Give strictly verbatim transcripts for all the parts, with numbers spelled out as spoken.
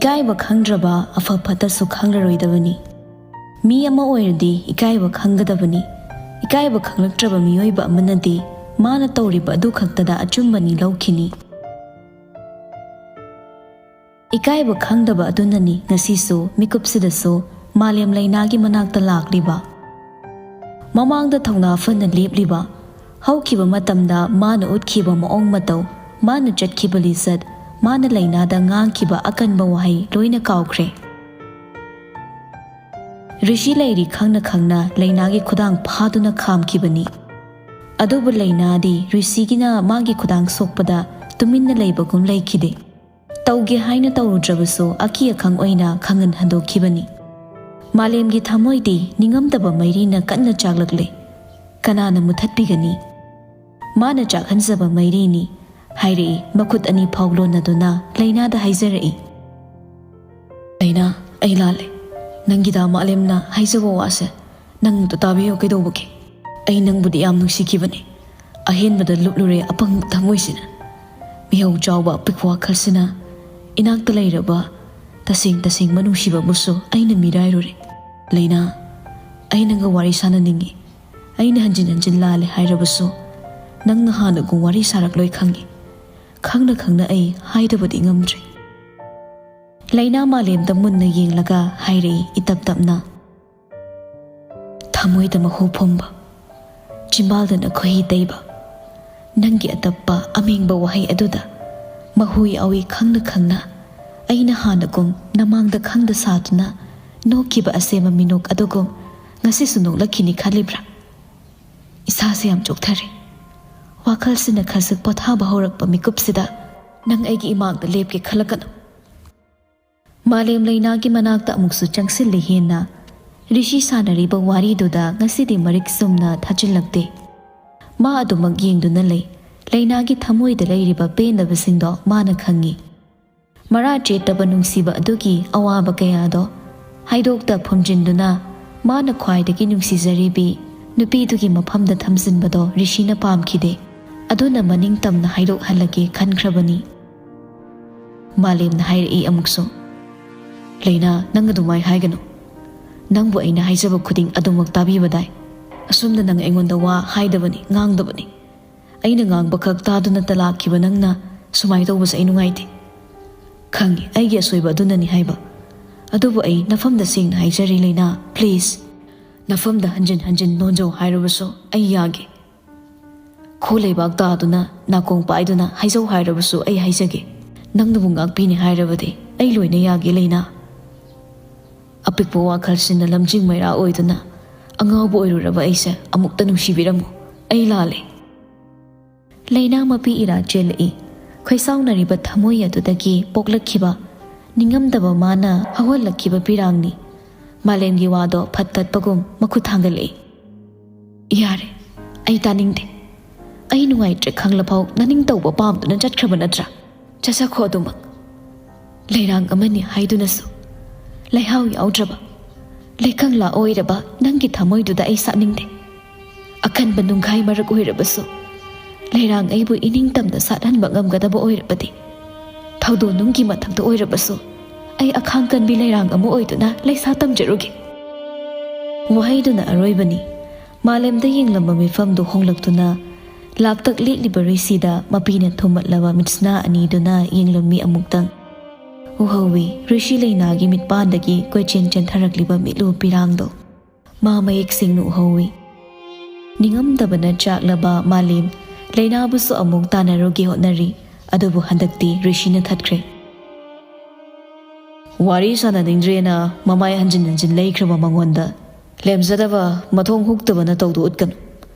ꯏꯀꯥꯏꯕ ꯈꯪꯗ꯭ꯔꯕ ꯑꯐ ꯐꯠꯇꯁꯨ ꯈꯪꯂꯔꯣꯏꯗꯕꯅꯤ꯫ ꯃꯤ ꯑꯃ ꯑꯣꯏꯔꯗꯤ ꯏꯀꯥꯏꯕ ꯈꯪꯒꯗꯕꯅꯤ꯫ ꯏꯀꯥꯏꯕ ꯈꯪꯂꯛꯇ꯭ꯔꯕ ꯃꯤꯑꯣꯏꯕ ꯑꯃꯅꯗꯤ ꯃꯥꯅ ꯇꯧꯔꯤꯕ ꯑꯗꯨ ꯈꯛꯇꯗ ꯑꯆꯨꯝꯕꯅꯤ ꯂꯧꯈꯤꯅꯤ꯫ ꯏꯀꯥꯏꯕ ꯈꯪꯗꯕ ꯑꯗꯨꯅꯅꯤ ꯉꯁꯤꯁꯨ ꯃꯤꯀꯨꯞꯁꯤꯗꯁꯨ ꯃꯥꯂꯦꯝ ꯂꯩꯅꯥꯒꯤ ꯃꯅꯥꯛꯇ ꯂꯥꯛꯂꯤꯕ꯫ ꯃꯃꯥꯡꯗ ꯊꯧꯅꯥ ꯐꯅ ꯂꯦꯞꯂꯤꯕ, ꯍꯧꯈꯤꯕ ꯃꯇꯝꯗ ꯃꯥꯅ ꯎꯠꯈꯤꯕ ꯃꯑꯣꯡ ꯃꯇꯧ, ꯃꯥꯅ ꯆꯠꯈꯤꯕ ꯂꯤꯆꯠ, ꯃꯥꯅ ꯂꯩꯅꯥꯗ ꯉꯥꯡꯈꯤꯕ ꯑꯀꯟꯕ ꯋꯥꯍꯩ ꯂꯣꯏꯅ ꯀꯥꯎꯈ꯭ꯔꯦ꯫ ꯔꯤꯁꯤ ꯂꯩꯔꯤ ꯈꯪꯅ ꯈꯪꯅ ꯂꯩꯅꯥꯒꯤ ꯈꯨꯗꯥꯡ ꯐꯥꯗꯨꯅ ꯈꯥꯝꯈꯤꯕꯅꯤ꯫ ꯑꯗꯨꯕꯨ ꯂꯩꯅꯥꯗꯤ ꯔꯤꯁꯤꯒꯤꯅ ꯃꯥꯒꯤ ꯈꯨꯗꯥꯡ ꯁꯣꯛꯄꯗ ꯇꯨꯃꯤꯟꯅ ꯂꯩꯕꯒꯨꯝ ꯂꯩꯈꯤꯗꯦ꯫ ꯇꯧꯒꯦ ꯍꯥꯏꯅ ꯇꯧꯔꯨꯗ꯭ꯔꯕꯁꯨ ꯑꯀꯤ ꯑꯈꯪ ꯑꯣꯏꯅ ꯈꯪꯍꯟ ꯍꯟꯗꯣꯛꯈꯤꯕꯅꯤ꯫ ꯃꯥꯂꯦꯝꯒꯤ ꯊꯃꯣꯏꯗꯤ ꯅꯤꯡꯉꯝꯗꯕ ꯃꯩꯔꯤꯅ ꯀꯟꯅ ꯆꯥꯛꯂꯛꯂꯦ꯫ ꯀꯅꯥꯅ ꯃꯨꯊꯠꯄꯤꯒꯅꯤ? ꯃꯥꯅ ꯆꯥꯛꯍꯟꯖꯕ ꯃꯩꯔꯤꯅꯤ, ꯍꯥꯏꯔꯛꯏ, ꯃꯈꯨꯠ ꯑꯅꯤ ꯐꯥꯎ ꯂꯣꯟꯅꯗꯨꯅ ꯂꯩꯅꯥꯗ ꯍꯥꯏꯖꯔꯛꯏ꯫ ꯂꯩꯅꯥ, ꯑꯩ ꯂꯥꯜꯂꯦ꯫ ꯅꯪꯒꯤꯗ ꯃꯥꯂꯦꯝꯅ ꯍꯥꯏꯖꯕ ꯋꯥꯁꯦ ꯅꯪ ꯑꯝꯇ ꯇꯥꯕꯤꯌꯨ ꯀꯩꯗꯧꯕꯒꯦ? ꯑꯩ ꯅꯪꯕꯨꯗꯤ ꯌꯥꯝ ꯅꯨꯡꯁꯤꯈꯤꯕꯅꯤ꯫ ꯑꯍꯦꯟꯕꯗ ꯂꯨꯞꯂꯨꯔꯦ ꯑꯄꯪꯕ ꯊꯃꯣꯏꯁꯤꯅ꯫ ꯃꯤꯍꯧ ꯆꯥꯎꯕ ꯑꯄꯤꯛꯄ ꯋꯥꯈꯜꯁꯤꯅ ꯏꯅꯥꯛꯇ ꯂꯩꯔꯕ ꯇꯁꯦꯡ ꯇꯁꯦꯡꯕ ꯅꯨꯡꯁꯤꯕꯕꯨꯁꯨ ꯑꯩꯅ ꯃꯤꯔꯥꯏꯔꯨꯔꯦ꯫ ꯂꯩꯅꯥ, ꯑꯩ ꯅꯪꯒ ꯋꯥꯔꯤ ꯁꯥꯟꯅꯅꯤꯡꯉꯤ꯫ ꯑꯩꯅ ꯍꯟꯖꯤꯟ ꯍꯟꯖꯤꯟ ꯂꯥꯜꯂꯦ ꯍꯥꯏꯔꯕꯁꯨ ꯅꯪꯅ ꯍꯥꯟꯅꯒꯨꯝ ꯋꯥꯔꯤ ꯁꯥꯔꯛꯂꯣꯏ ꯈꯪꯉꯤ꯫ ꯈꯪꯅ ꯈꯪꯅ ꯑꯩ ꯍꯥꯏꯗꯕꯗꯤ ꯉꯝꯗ꯭ꯔꯦ꯫ ꯂꯩꯅꯥ ꯃꯥꯂꯦꯝꯗ ꯃꯨꯟꯅ ꯌꯦꯡꯂꯒ ꯍꯥꯏꯔꯛꯏ ꯏꯇꯞ ꯇꯞꯅ, ꯊꯃꯣꯏꯗ ꯃꯍꯨ ꯐꯨꯝꯕ, ꯆꯤꯝꯕꯥꯜꯗꯅ ꯈꯨꯍꯤ ꯇꯩꯕ, ꯅꯪꯒꯤ ꯑꯇꯞꯄ ꯑꯃꯦꯡꯕ ꯋꯥꯍꯩ ꯑꯗꯨꯗ ꯃꯍꯨ ꯌꯥꯎꯏ ꯈꯪꯅ ꯈꯪꯅ꯫ ꯑꯩꯅ ꯍꯥꯟꯅꯒꯨꯝ ꯅꯃꯥꯡꯗ ꯈꯪꯗ ꯁꯥꯗꯨꯅ ꯅꯣꯛꯈꯤꯕ ꯑꯁꯦꯝꯕ ꯃꯤꯅꯣꯛ ꯑꯗꯨꯒꯨꯝ ꯉꯁꯤꯁꯨ ꯅꯣꯛꯂꯛꯈꯤꯅꯤ ꯈꯜꯂꯤꯕ꯭ꯔꯥ? ꯏꯁꯥꯁꯦ ꯌꯥꯝ ꯆꯣꯛꯊꯔꯦ꯫ ꯋꯥꯈꯜꯁꯤꯅ ꯈꯖꯤꯛ ꯄꯣꯊꯥꯕ ꯍꯧꯔꯛꯄ ꯃꯤꯀꯨꯞꯁꯤꯗ ꯅꯪ ꯑꯩꯒꯤ ꯏꯃꯥꯡꯗ ꯂꯦꯞꯀꯦ ꯈꯜꯂꯛꯀꯅꯨ꯫ ꯃꯥꯂꯦꯝ ꯂꯩꯅꯥꯒꯤ ꯃꯅꯥꯛꯇ ꯑꯃꯨꯛꯁꯨ ꯆꯪꯁꯤꯜꯂꯤ ꯍꯦꯟꯅ꯫ ꯔꯤꯁꯤ ꯁꯥꯟꯅꯔꯤꯕ ꯋꯥꯔꯤꯗꯨꯗ ꯉꯁꯤꯗꯤ ꯃꯔꯤꯛ ꯆꯨꯝꯅ ꯊꯥꯖꯤꯜꯂꯛꯇꯦ꯫ ꯃꯥ ꯑꯗꯨꯃꯛ ꯌꯦꯡꯗꯨꯅ ꯂꯩ꯫ ꯂꯩꯅꯥꯒꯤ ꯊꯃꯣꯏꯗ ꯂꯩꯔꯤꯕ ꯄꯦꯟꯗꯕꯁꯤꯡꯗꯣ ꯃꯥꯅ ꯈꯪꯉꯤ꯫ ꯃꯔꯥ ꯆꯦꯠꯇꯕ ꯅꯨꯡꯁꯤꯕ ꯑꯗꯨꯒꯤ ꯑꯋꯥꯕ ꯀꯌꯥꯗꯣ ꯍꯥꯏꯗꯣꯛꯇ ꯐꯨꯝꯖꯤꯟꯗꯨꯅ ꯃꯥꯅ ꯈ꯭ꯋꯥꯏꯗꯒꯤ ꯅꯨꯡꯁꯤꯖꯔꯤꯕꯤ ꯅꯨꯄꯤꯗꯨꯒꯤ ꯃꯐꯝꯗ ꯊꯝꯖꯤꯟꯕꯗꯣ ꯔꯤꯁꯤꯅ ꯄꯥꯝꯈꯤꯗꯦ꯫ ꯑꯗꯨꯅ ꯃꯅꯤꯡ ꯇꯝꯅ ꯍꯥꯏꯗꯣꯛꯍꯜꯂꯒꯦ ꯈꯟꯈ꯭ꯔꯕꯅꯤ꯫ ꯃꯥꯂꯦꯝꯅ ꯍꯥꯏꯔꯛꯏ ꯑꯃꯨꯛꯁꯨ, "ꯂꯩꯅꯥ, ꯅꯪ ꯑꯗꯨꯃꯥꯏ ꯍꯥꯏꯒꯅꯨ꯫ ꯅꯪꯕꯨ ꯑꯩꯅ ꯍꯥꯏꯖꯕ ꯈꯨꯗꯤꯡ ꯑꯗꯨꯃꯛ ꯇꯥꯕꯤꯕꯗꯥꯏ? ꯑꯁꯣꯝꯗ ꯅꯪ ꯑꯩꯉꯣꯟꯗ ꯋꯥ ꯍꯥꯏꯗꯕꯅꯤ, ꯉꯥꯡꯗꯕꯅꯤ꯫ ꯑꯩꯅ ꯉꯥꯡꯕ ꯈꯛ ꯇꯥꯗꯨꯅꯇ ꯂꯥꯛꯈꯤꯕ ꯅꯪꯅ ꯁꯨꯃꯥꯏ ꯇꯧꯕꯁꯦ ꯑꯩ ꯅꯨꯡꯉꯥꯏꯇꯦ꯫ ꯈꯪꯉꯤ, ꯑꯩꯒꯤ ꯑꯁꯣꯏꯕ ꯑꯗꯨꯅꯅꯤ ꯍꯥꯏꯕ꯫ ꯑꯗꯨꯕꯨ ꯑꯩ ꯅꯐꯝꯗ ꯁꯦꯡꯅ ꯍꯥꯏꯖꯔꯤ, ꯂꯩꯅꯥ, please꯫ ꯅꯐꯝꯗ ꯍꯟꯖꯤꯟ ꯍꯟꯖꯤꯟ ꯅꯣꯟꯖꯧ ꯍꯥꯏꯔꯕꯁꯨ ꯑꯩ ꯌꯥꯒꯦ꯫ ꯈꯨ ꯂꯩꯕꯥꯛ ꯇꯥꯗꯨꯅ, ꯅꯥꯀꯣꯡ ꯄꯥꯏꯗꯨꯅ ꯍꯥꯏꯖꯧ ꯍꯥꯏꯔꯕꯁꯨ ꯑꯩ ꯍꯥꯏꯖꯒꯦ꯫ ꯅꯪꯅꯕꯨ ꯉꯥꯛꯄꯤꯅꯤ ꯍꯥꯏꯔꯕꯗꯤ ꯑꯩ ꯂꯣꯏꯅ ꯌꯥꯒꯦ, ꯂꯩꯅꯥ꯫ ꯑꯄꯤꯛꯄ ꯋꯥꯈꯜꯁꯤꯅ ꯂꯝꯖꯤꯡ ꯃꯩꯔꯥ ꯑꯣꯏꯗꯨꯅ ꯑꯉꯥꯎꯕ ꯑꯣꯏꯔꯨꯔꯕ ꯑꯩꯁꯦ ꯑꯃꯨꯛꯇ ꯅꯨꯡꯁꯤꯕꯤꯔꯝꯃꯨ꯫ ꯑꯩ ꯂꯥꯜꯂꯦ꯫" ꯂꯩꯅꯥ ꯃꯄꯤ ꯏꯔꯥ ꯆꯦꯜꯂꯛꯏ꯫ ꯈꯣꯏꯁꯥꯎꯅꯔꯤꯕ ꯊꯃꯣꯏ ꯑꯗꯨꯗꯒꯤ ꯄꯣꯛꯂꯛꯈꯤꯕ ꯅꯤꯡꯉꯝꯗꯕ ꯃꯥꯅ ꯍꯧꯍꯜꯂꯛꯈꯤꯕ ꯄꯤꯔꯥꯡꯅꯤ꯫ ꯃꯥꯂꯦꯝꯒꯤ ꯋꯥꯗꯣ ꯐꯠ ꯇꯠꯄꯒꯨꯝ ꯃꯈꯨꯠ ꯊꯥꯡꯒꯠꯂꯛꯏ꯫ "ꯌꯥꯔꯦ, ꯑꯩ ꯇꯥꯅꯤꯡꯗꯦ꯫ ꯑꯩ ꯅꯨꯡꯉꯥꯏꯇ꯭ꯔꯦ ꯈꯪꯂꯐꯥꯎ ꯅꯅꯤꯡ ꯇꯧꯕ ꯄꯥꯝꯗꯨꯅ ꯆꯠꯈ꯭ꯔꯕ ꯅꯠꯇ꯭ꯔꯥ? ꯆꯠꯆꯈꯣ ꯑꯗꯨꯃꯛ꯫ ꯂꯩꯔꯥꯡ ꯑꯃꯅꯤ ꯍꯥꯏꯗꯨꯅꯁꯨ ꯂꯩꯍꯥꯎ ꯌꯥꯎꯗ꯭ꯔꯕ, ꯂꯩꯀꯪꯂꯥ ꯑꯣꯏꯔꯕ ꯅꯪꯒꯤ ꯊꯃꯣꯏꯗꯨꯗ ꯑꯩ ꯁꯥꯠꯅꯤꯡꯗꯦ꯫ ꯑꯀꯟꯕ ꯅꯨꯡꯈꯥꯏ ꯃꯔꯛ ꯑꯣꯏꯔꯕꯁꯨ ꯂꯩꯔꯥꯡ ꯑꯩꯕꯨ ꯏꯅꯤꯡꯇꯝꯅ ꯁꯥꯠꯍꯟꯕ ꯉꯝꯒꯗꯕ ꯑꯣꯏꯔꯕꯗꯤ, ꯊꯧꯗꯣ ꯅꯨꯡꯒꯤ ꯃꯊꯛꯇ ꯑꯣꯏꯔꯕꯁꯨ ꯑꯩ ꯑꯈꯥꯡ ꯀꯟꯕꯤ ꯂꯩꯔꯥꯡ ꯑꯃ ꯑꯣꯏꯗꯨꯅ ꯂꯩꯁꯥ ꯇꯝꯖꯔꯨꯒꯦ꯫" ꯋꯥꯍꯩꯗꯨꯅ ꯑꯔꯣꯏꯕꯅꯤ꯫ ꯃꯥꯂꯦꯝꯗ ꯌꯦꯡꯂꯝꯕ ꯃꯤꯐꯝꯗꯨ ꯍꯣꯡꯂꯛꯇꯨꯅ ꯂꯥꯛꯇꯛ ꯂꯦꯛꯂꯤꯕ ꯔꯤꯁꯤꯗ ꯃꯄꯤꯅ ꯊꯨꯝꯃꯠꯂꯕ ꯃꯤꯠꯁꯅꯥ ꯑꯅꯤꯗꯨꯅ ꯌꯦꯡꯂꯝꯃꯤ ꯑꯃꯨꯛꯇꯪ꯫ ꯎꯍꯧꯏ, ꯔꯤꯁꯤ ꯂꯩꯅꯥꯒꯤ ꯃꯤꯠꯄꯥꯟꯗꯒꯤ ꯀꯣꯏꯆꯦꯟ ꯆꯦꯟꯊꯔꯛꯂꯤꯕ ꯃꯤꯠꯂꯨ ꯄꯤꯔꯥꯡꯗꯣ꯫ ꯃꯥ ꯃꯌꯦꯛ ꯁꯦꯡꯅ ꯎꯍꯧꯏ꯫ ꯅꯤꯡꯉꯝꯗꯕꯅ ꯆꯥꯛꯂꯕ ꯃꯥꯂꯦꯝ ꯂꯩꯅꯥꯕꯨꯁꯨ ꯑꯃꯨꯛ ꯇꯥꯟꯅꯔꯨꯒꯦ ꯍꯣꯠꯅꯔꯤ, ꯑꯗꯨꯕꯨ ꯍꯟꯗꯛꯇꯤ ꯔꯤꯁꯤꯅ ꯊꯠꯈ꯭ꯔꯦ꯫ ꯋꯥꯔꯤ ꯁꯥꯟꯅꯅꯤꯡꯗ꯭ꯔꯦꯅ ꯃꯃꯥꯏ ꯍꯟꯖꯤꯟ ꯍꯟꯖꯤꯟ ꯂꯩꯈ꯭ꯔꯕ ꯃꯉꯣꯟꯗ ꯂꯦꯝꯖꯗꯕ, ꯃꯊꯣꯡ ꯍꯨꯛꯇꯕ ꯅꯇꯧꯗꯨ ꯎꯠꯀꯅꯨ꯫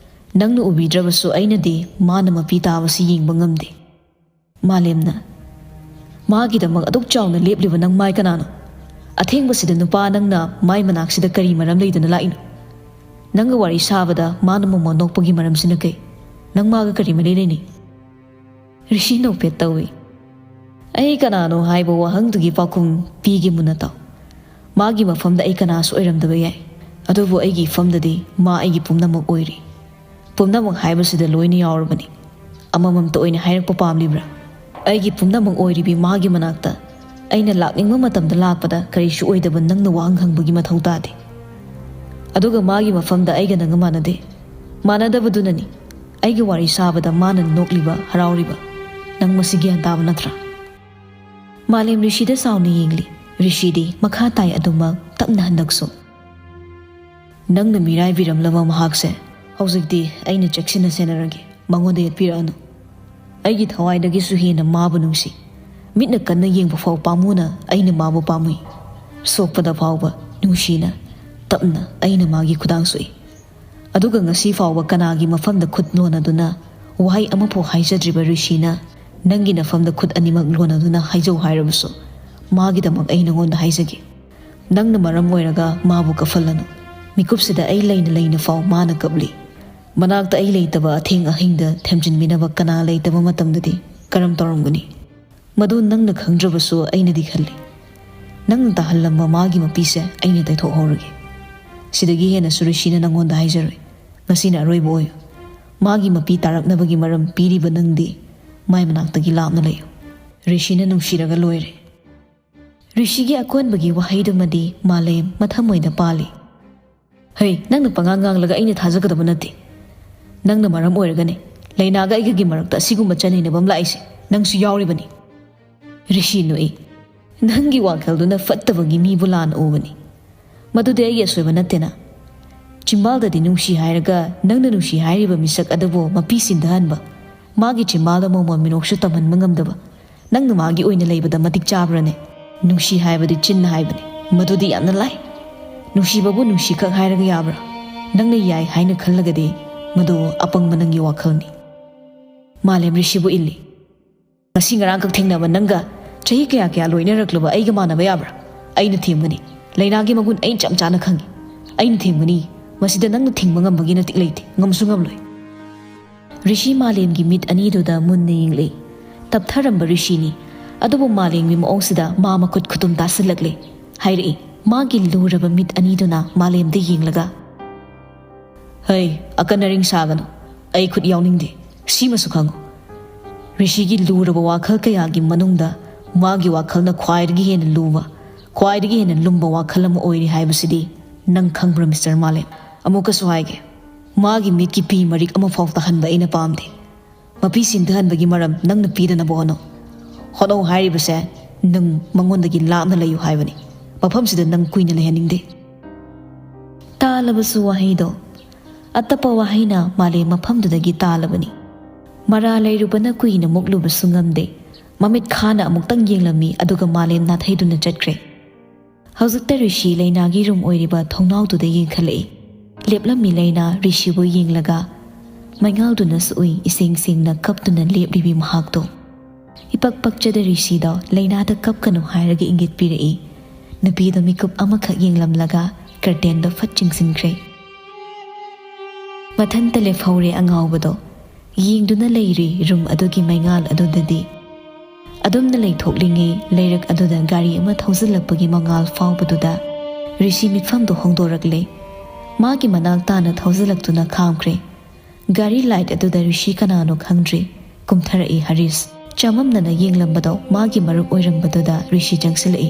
ꯅꯪꯅ ꯎꯕꯤꯗ꯭ꯔꯕꯁꯨ ꯑꯩꯅꯗꯤ ꯃꯥꯅ ꯃꯄꯤ ꯇꯥꯕꯁꯤ ꯌꯦꯡꯕ ꯉꯝꯗꯦ꯫ ꯃꯥꯂꯦꯝꯅ, "ꯃꯥꯒꯤꯗꯃꯛ ꯑꯗꯨꯛ ꯆꯥꯎꯅ ꯂꯦꯞꯂꯤꯕ ꯅꯪ ꯃꯥꯏ ꯀꯅꯥꯅꯣ? ꯑꯊꯦꯡꯕꯁꯤꯗ ꯅꯨꯄꯥ ꯅꯪꯅ ꯃꯥꯏ ꯃꯅꯥꯛꯁꯤꯗ ꯀꯔꯤ ꯃꯔꯝ ꯂꯩꯗꯅ ꯂꯥꯛꯏꯅꯣ? ꯅꯪꯒ ꯋꯥꯔꯤ ꯁꯥꯕꯗ ꯃꯥꯅ ꯃꯣꯃꯣꯟ ꯅꯣꯛꯄꯒꯤ ꯃꯔꯝꯁꯤꯅ ꯀꯩ? ꯅꯪ ꯃꯥꯒ ꯀꯔꯤ ꯃꯔꯤ ꯂꯩꯅꯩ?" ꯔꯤꯁꯤ ꯅꯣꯛꯐꯦꯠ ꯇꯧꯏ꯫ "ꯑꯩ ꯀꯅꯥꯅꯣ ꯍꯥꯏꯕ ꯋꯥꯍꯪꯗꯨꯒꯤ ꯄꯥꯎꯈꯨꯝ ꯄꯤꯒꯦ ꯃꯨꯟꯅ ꯇꯥꯎ꯫ ꯃꯥꯒꯤ ꯃꯐꯝꯗ ꯑꯩ ꯀꯅꯥꯁꯨ ꯑꯣꯏꯔꯝꯗꯕ ꯌꯥꯏ, ꯑꯗꯨꯕꯨ ꯑꯩꯒꯤ ꯏꯐꯝꯗꯗꯤ ꯃꯥ ꯑꯩꯒꯤ ꯄꯨꯝꯅꯃꯛ ꯑꯣꯏꯔꯤ꯫ ꯄꯨꯝꯅꯃꯛ ꯍꯥꯏꯕꯁꯤꯗ ꯂꯣꯏꯅ ꯌꯥꯎꯔꯕꯅꯤ꯫ ꯑꯃꯃꯝꯇ ꯑꯣꯏꯅ ꯍꯥꯏꯔꯛꯄ ꯄꯥꯝꯂꯤꯕ꯭ꯔꯥ? ꯑꯩꯒꯤ ꯄꯨꯝꯅꯃꯛ ꯑꯣꯏꯔꯤꯕꯤ ꯃꯥꯒꯤ ꯃꯅꯥꯛꯇ ꯑꯩꯅ ꯂꯥꯛꯅꯤꯡꯕ ꯃꯇꯝꯗ ꯂꯥꯛꯄꯗ ꯀꯔꯤꯁꯨ ꯑꯣꯏꯗꯕ ꯅꯪꯅ ꯋꯥꯍꯪ ꯍꯪꯕꯒꯤ ꯃꯊꯧ ꯇꯥꯗꯦ꯫ ꯑꯗꯨꯒ ꯃꯥꯒꯤ ꯃꯐꯝꯗ ꯑꯩꯒ ꯅꯪꯒ ꯃꯥꯟꯅꯗꯦ꯫ ꯃꯥꯟꯅꯗꯕꯗꯨꯅꯅꯤ ꯑꯩꯒꯤ ꯋꯥꯔꯤ ꯁꯥꯕꯗ ꯃꯥꯅ ꯅꯣꯛꯂꯤꯕ, ꯍꯔꯥꯎꯔꯤꯕ꯫ ꯅꯪ ꯃꯁꯤ ꯒ꯭ꯌꯥꯟ ꯇꯥꯕ ꯅꯠꯇ꯭ꯔꯥ? ꯃꯥꯂꯦꯝ ꯔꯤꯁꯤꯗ ꯆꯥꯎꯅ ꯌꯦꯡꯂꯤ꯫ ꯔꯤꯁꯤꯗꯤ ꯃꯈꯥ ꯇꯥꯏ ꯑꯗꯨꯃꯛ ꯇꯞꯅ ꯍꯟꯗꯛꯁꯨ꯫ ꯅꯪꯅ ꯃꯤꯔꯥꯏꯕꯤꯔꯝꯂꯕ ꯃꯍꯥꯛꯁꯦ ꯍꯧꯖꯤꯛꯇꯤ ꯑꯩꯅ ꯆꯦꯛꯁꯤꯟꯅ ꯁꯦꯟꯅꯔꯒꯦ꯫ ꯃꯉꯣꯟꯗ ꯌꯦꯠꯄꯤꯔꯛꯑꯅꯨ꯫ ꯑꯩꯒꯤ ꯊꯋꯥꯏꯗꯒꯤꯁꯨ ꯍꯦꯟꯅ ꯃꯥꯕꯨ ꯅꯨꯡꯁꯤ꯫ ꯃꯤꯠꯅ ꯀꯟꯅ ꯌꯦꯡꯕ ꯐꯥꯎ ꯄꯥꯝꯃꯨꯅ ꯑꯩꯅ ꯃꯥꯕꯨ ꯄꯥꯝꯃꯨꯏ꯫ ꯁꯣꯛꯄꯗ ꯐꯥꯎꯕ ꯅꯨꯡꯁꯤꯅ, ꯇꯞꯅ ꯑꯩꯅ ꯃꯥꯒꯤ ꯈꯨꯗꯥꯡ ꯁꯣꯛꯏ꯫ ꯑꯗꯨꯒ ꯉꯁꯤ ꯐꯥꯎꯕ ꯀꯅꯥꯒꯤ ꯃꯐꯝꯗ ꯈꯨꯠ ꯂꯣꯟꯅꯗꯨꯅ ꯋꯥꯍꯩ ꯑꯃꯐꯥꯎ ꯍꯥꯏꯖꯗ꯭ꯔꯤꯕ ꯔꯤꯁꯤꯅ ꯅꯪꯒꯤ ꯅꯐꯝꯗ ꯈꯨꯠ ꯑꯅꯤꯃꯛ ꯂꯣꯟꯅꯗꯨꯅ ꯍꯥꯏꯖꯧ ꯍꯥꯏꯔꯕꯁꯨ, ꯃꯥꯒꯤꯗꯃꯛ ꯑꯩ ꯅꯉꯣꯟꯗ ꯍꯥꯏꯖꯒꯦ꯫ ꯅꯪꯅ ꯃꯔꯝ ꯑꯣꯏꯔꯒ ꯃꯥꯕꯨ ꯀꯞꯍꯜꯂꯅꯨ꯫ ꯃꯤꯀꯨꯞꯁꯤꯗ ꯑꯩ ꯂꯩꯅ ꯂꯩꯅ ꯐꯥꯎ ꯃꯥꯅ ꯀꯞꯂꯤ꯫ ꯃꯅꯥꯛꯇ ꯑꯩ ꯂꯩꯇꯕ ꯑꯊꯦꯡ ꯑꯍꯤꯡꯗ ꯊꯦꯝꯖꯤꯟꯕꯤꯅꯕ ꯀꯅꯥ ꯂꯩꯇꯕ ꯃꯇꯝꯗꯗꯤ ꯀꯔꯝ ꯇꯧꯔꯝꯒꯅꯤ? ꯃꯗꯨ ꯅꯪꯅ ꯈꯪꯗ꯭ꯔꯕꯁꯨ ꯑꯩꯅꯗꯤ ꯈꯜꯂꯤ꯫ ꯅꯪꯅ ꯇꯥꯍꯜꯂꯝꯕ ꯃꯥꯒꯤ ꯃꯄꯤꯁꯦ ꯑꯩꯅ ꯇꯩꯊꯣꯛꯍꯧꯔꯒꯦ꯫ ꯁꯤꯗꯒꯤ ꯍꯦꯟꯅꯁꯨ ꯔꯤꯁꯤꯅ ꯅꯪꯉꯣꯟꯗ ꯍꯥꯏꯖꯔꯣꯏ꯫ ꯉꯁꯤꯅ ꯑꯔꯣꯏꯕ ꯑꯣꯏꯌꯨ꯫ ꯃꯥꯒꯤ ꯃꯄꯤ ꯇꯥꯔꯛꯅꯕꯒꯤ ꯃꯔꯝ ꯄꯤꯔꯤꯕ ꯅꯪꯗꯤ ꯃꯥꯏ ꯃꯅꯥꯛꯇꯒꯤ ꯂꯥꯞꯅ ꯂꯩꯌꯨ꯫ ꯔꯤꯁꯤꯅ ꯅꯨꯡꯁꯤꯔꯒ ꯂꯣꯏꯔꯦ꯫ ꯔꯤꯁꯤꯒꯤ ꯑꯀꯣꯟꯕꯒꯤ ꯋꯥꯍꯩꯗꯨꯃꯗꯤ ꯃꯥꯂꯦꯝ ꯃꯊꯃꯣꯏꯗ ꯄꯥꯜꯂꯤ꯫ ꯍꯩ, ꯅꯪꯅ ꯄꯉꯥꯡ ꯉꯥꯡꯂꯒ ꯑꯩꯅ ꯊꯥꯖꯒꯗꯕ ꯅꯠꯇꯦ꯫ ꯅꯪꯅ ꯃꯔꯝ ꯑꯣꯏꯔꯒꯅꯦ ꯂꯩꯅꯥꯒ ꯑꯩꯒꯒꯤ ꯃꯔꯛꯇ ꯑꯁꯤꯒꯨꯝꯕ ꯆꯩꯅꯅꯕ ꯑꯃ ꯂꯥꯛꯏꯁꯦ꯫ ꯅꯪꯁꯨ ꯌꯥꯎꯔꯤꯕꯅꯤ꯫ ꯔꯤꯁꯤ ꯅꯣꯛꯏ꯫ ꯅꯪꯒꯤ ꯋꯥꯈꯜꯗꯨꯅ ꯐꯠꯇꯕꯒꯤ ꯃꯤꯕꯨ ꯂꯥꯟꯅ ꯎꯕꯅꯤ꯫ ꯃꯗꯨꯗꯤ ꯑꯩꯒꯤ ꯑꯁꯣꯏꯕ ꯅꯠꯇꯦꯅ꯫ ꯆꯤꯝꯕꯥꯜꯗꯗꯤ ꯅꯨꯡꯁꯤ ꯍꯥꯏꯔꯒ ꯅꯪꯅ ꯅꯨꯡꯁꯤ ꯍꯥꯏꯔꯤꯕ ꯃꯤꯁꯛ ꯑꯗꯨꯕꯨ ꯃꯄꯤ ꯁꯤꯟꯊꯍꯟꯕ, ꯃꯥꯒꯤ ꯆꯤꯝꯕꯥꯜꯗ ꯃꯣꯃꯣꯟ ꯃꯤꯅꯣꯛꯁꯨ ꯇꯝꯍꯟꯕ ꯉꯝꯗꯕ, ꯅꯪꯅ ꯃꯥꯒꯤ ꯑꯣꯏꯅ ꯂꯩꯕꯗ ꯃꯇꯤꯛ ꯆꯥꯕ꯭ꯔꯅꯦ? ꯅꯨꯡꯁꯤ ꯍꯥꯏꯕꯗꯤ ꯆꯤꯟꯅ ꯍꯥꯏꯕꯅꯤ꯫ ꯃꯗꯨꯗꯤ ꯌꯥꯝꯅ ꯂꯥꯏ꯫ ꯅꯨꯡꯁꯤꯕꯕꯨ ꯅꯨꯡꯁꯤꯈꯛ ꯍꯥꯏꯔꯒ ꯌꯥꯕ꯭ꯔꯥ? ꯅꯪꯅ ꯌꯥꯏ ꯍꯥꯏꯅ ꯈꯜꯂꯒꯗꯤ ꯃꯗꯨ ꯑꯄꯪꯕ ꯅꯪꯒꯤ ꯋꯥꯈꯜꯅꯤ꯫ ꯃꯥꯂꯦꯝ ꯔꯤꯁꯤꯕꯨ ꯏꯜꯂꯤ꯫ ꯉꯁꯤ ꯉꯔꯥꯡꯈꯛ ꯊꯦꯡꯅꯕ ꯅꯪꯒ ꯆꯍꯤ ꯀꯌꯥ ꯀꯌꯥ ꯂꯣꯏꯅꯔꯛꯂꯕ ꯑꯩꯒ ꯃꯥꯟꯅꯕ ꯌꯥꯕ꯭ꯔꯥ? ꯑꯩꯅ ꯊꯦꯝꯒꯅꯤ꯫ ꯂꯩꯅꯥꯒꯤ ꯃꯒꯨꯟ ꯑꯩ ꯆꯞ ꯆꯥꯅ ꯈꯪꯏ꯫ ꯑꯩꯅ ꯊꯦꯝꯒꯅꯤ꯫ ꯃꯁꯤꯗ ꯅꯪꯅ ꯊꯤꯡꯕ ꯉꯝꯕꯒꯤ ꯅꯇꯤꯛ ꯂꯩꯇꯦ꯫ ꯉꯝꯁꯨ ꯉꯝꯂꯣꯏ꯫ ꯔꯤꯁꯤ ꯃꯥꯂꯦꯝꯒꯤ ꯃꯤꯠ ꯑꯅꯤꯗꯨꯗ ꯃꯨꯟꯅ ꯌꯦꯡꯂꯛꯏ꯫ ꯇꯞꯊꯔꯝꯕ ꯔꯤꯁꯤꯅꯤ꯫ ꯑꯗꯨꯕꯨ ꯃꯥꯂꯦꯝꯒꯤ ꯃꯑꯣꯡꯁꯤꯗ ꯃꯥ ꯃꯈꯨꯠ ꯈꯨꯇꯨꯝ ꯇꯥꯁꯤꯜꯂꯛꯂꯦ꯫ ꯍꯥꯏꯔꯛꯏ꯫ ꯃꯥꯒꯤ ꯂꯨꯔꯕ ꯃꯤꯠ ꯑꯅꯤꯗꯨꯅ ꯃꯥꯂꯦꯝꯗ ꯌꯦꯡꯂꯒ, "ꯍꯩ, ꯑꯀꯟ ꯑꯔꯤꯡ ꯁꯥꯒꯅꯨ꯫ ꯑꯩ ꯈꯨꯠ ꯌꯥꯎꯅꯤꯡꯗꯦ꯫ ꯁꯤꯃꯁꯨ ꯈꯪꯉꯨ꯫" ꯔꯤꯁꯤꯒꯤ ꯂꯨꯔꯕ ꯋꯥꯈꯜ ꯀꯌꯥꯒꯤ ꯃꯅꯨꯡꯗ ꯃꯥꯒꯤ ꯋꯥꯈꯜꯅ ꯈ꯭ꯋꯥꯏꯗꯒꯤ ꯍꯦꯟꯅ ꯂꯨꯕ, ꯈ꯭ꯋꯥꯏꯗꯒꯤ ꯍꯦꯟꯅ ꯂꯨꯝꯕ ꯋꯥꯈꯜ ꯑꯃ ꯑꯣꯏꯔꯤ ꯍꯥꯏꯕꯁꯤꯗꯤ ꯅꯪ ꯈꯪꯕ꯭ꯔꯥ, ꯃꯤꯁꯇꯔ ꯃꯥꯂꯦꯝ? ꯑꯃꯨꯛꯀꯁꯨ ꯍꯥꯏꯒꯦ, ꯃꯥꯒꯤ ꯃꯤꯠꯀꯤ ꯄꯤ ꯃꯔꯤꯛ ꯑꯃꯐꯥꯎ ꯇꯥꯍꯟꯕ ꯑꯩꯅ ꯄꯥꯝꯗꯦ꯫ ꯃꯄꯤ ꯁꯤꯡꯊꯍꯟꯕꯒꯤ ꯃꯔꯝ ꯅꯪꯅ ꯄꯤꯗꯅꯕ ꯍꯣꯠꯅꯧ꯫ ꯍꯣꯠꯅꯧ ꯍꯥꯏꯔꯤꯕꯁꯦ ꯅꯪ ꯃꯉꯣꯟꯗꯒꯤ ꯂꯥꯞꯅ ꯂꯩꯌꯨ ꯍꯥꯏꯕꯅꯤ꯫ ꯃꯐꯝꯁꯤꯗ ꯅꯪ ꯀꯨꯏꯅ ꯂꯩꯍꯟꯅꯤꯡꯗꯦ꯫ ꯇꯥꯜꯂꯕꯁꯨ ꯋꯥꯍꯩꯗꯣ ꯑꯇꯞꯄ ꯋꯥꯍꯩꯅ ꯃꯥꯂꯦꯝ ꯃꯐꯝꯗꯨꯗꯒꯤ ꯇꯥꯜꯂꯕꯅꯤ꯫ ꯃꯔꯥ ꯂꯩꯔꯨꯕꯅ ꯀꯨꯏꯅ ꯃꯨꯛꯂꯨꯕꯁꯨ ꯉꯝꯗꯦ꯫ ꯃꯃꯤꯠ ꯈꯥꯅ ꯑꯃꯨꯛꯇꯪ ꯌꯦꯡꯂꯝꯃꯤ, ꯑꯗꯨꯒ ꯃꯥꯂꯦꯝ ꯅꯥꯊꯩꯗꯨꯅ ꯆꯠꯈ꯭ꯔꯦ꯫ ꯍꯧꯖꯤꯛꯇ ꯔꯤꯁꯤ ꯂꯩꯅꯥꯒꯤ ꯔꯨꯝ ꯑꯣꯏꯔꯤꯕ ꯊꯣꯡꯅꯥꯎꯗꯨꯗ ꯌꯦꯡꯈꯠꯂꯛꯏ꯫ ꯂꯦꯞꯂꯝꯃꯤ ꯂꯩꯅꯥ ꯔꯤꯁꯤꯕꯨ ꯌꯦꯡꯂꯒ ꯃꯩꯉꯥꯜꯗꯨꯅꯁꯨ ꯎꯏ, ꯏꯁꯦꯡ ꯁꯦꯡꯅ ꯀꯞꯇꯨꯅ ꯂꯦꯞꯂꯤꯕꯤ ꯃꯍꯥꯛꯇꯣ꯫ ꯏꯄꯛ ꯄꯛꯆꯗ ꯔꯤꯁꯤꯗ ꯂꯩꯅꯥꯗ ꯀꯞꯀꯅꯨ ꯍꯥꯏꯔꯒ ꯏꯪꯒꯤꯠ ꯄꯤꯔꯛꯏ꯫ ꯅꯨꯄꯤꯗꯣ ꯃꯤꯀꯨꯞ ꯑꯃꯈꯛ ꯌꯦꯡꯂꯝꯂꯒ ꯀꯔꯇꯦꯟꯗꯣ ꯐꯠ ꯆꯤꯡꯁꯤꯟꯈ꯭ꯔꯦ꯫ ꯃꯊꯟꯇ ꯂꯦꯞꯍꯧꯔꯦ ꯑꯉꯥꯎꯕꯗꯣ꯫ ꯌꯦꯡꯗꯨꯅ ꯂꯩꯔꯤ ꯔꯨꯝ ꯑꯗꯨꯒꯤ ꯃꯩꯉꯥꯜ ꯑꯗꯨꯗꯗꯤ꯫ ꯑꯗꯨꯝꯅ ꯂꯩꯊꯣꯛꯂꯤꯉꯩ ꯂꯩꯔꯛ ꯑꯗꯨꯗ ꯒꯥꯔꯤ ꯑꯃ ꯊꯧꯖꯤꯜꯂꯛꯄꯒꯤ ꯃꯉꯥꯜ ꯐꯥꯎꯕꯗꯨꯗ ꯔꯤꯁꯤ ꯃꯤꯠꯐꯝꯗꯨ ꯍꯣꯡꯗꯣꯔꯛꯂꯦ꯫ ꯃꯥꯒꯤ ꯃꯅꯥꯛ ꯇꯥꯅ ꯊꯧꯖꯤꯜꯂꯛꯇꯨꯅ ꯈꯥꯝꯈ꯭ꯔꯦ꯫ ꯒꯥꯔꯤ ꯂꯥꯏꯠ ꯑꯗꯨꯗ ꯔꯤꯁꯤ ꯀꯅꯥꯅꯣ ꯈꯪꯗ꯭ꯔꯤ꯫ ꯀꯨꯝꯊꯔꯛꯏ ꯍꯔꯤꯁ꯫ ꯆꯃꯝꯅꯅ ꯌꯦꯡꯂꯝꯕꯗꯣ ꯃꯥꯒꯤ ꯃꯔꯨꯞ ꯑꯣꯏꯔꯝꯕꯗꯨꯗ ꯔꯤꯁꯤ ꯆꯪꯁꯤꯜꯂꯛꯏ꯫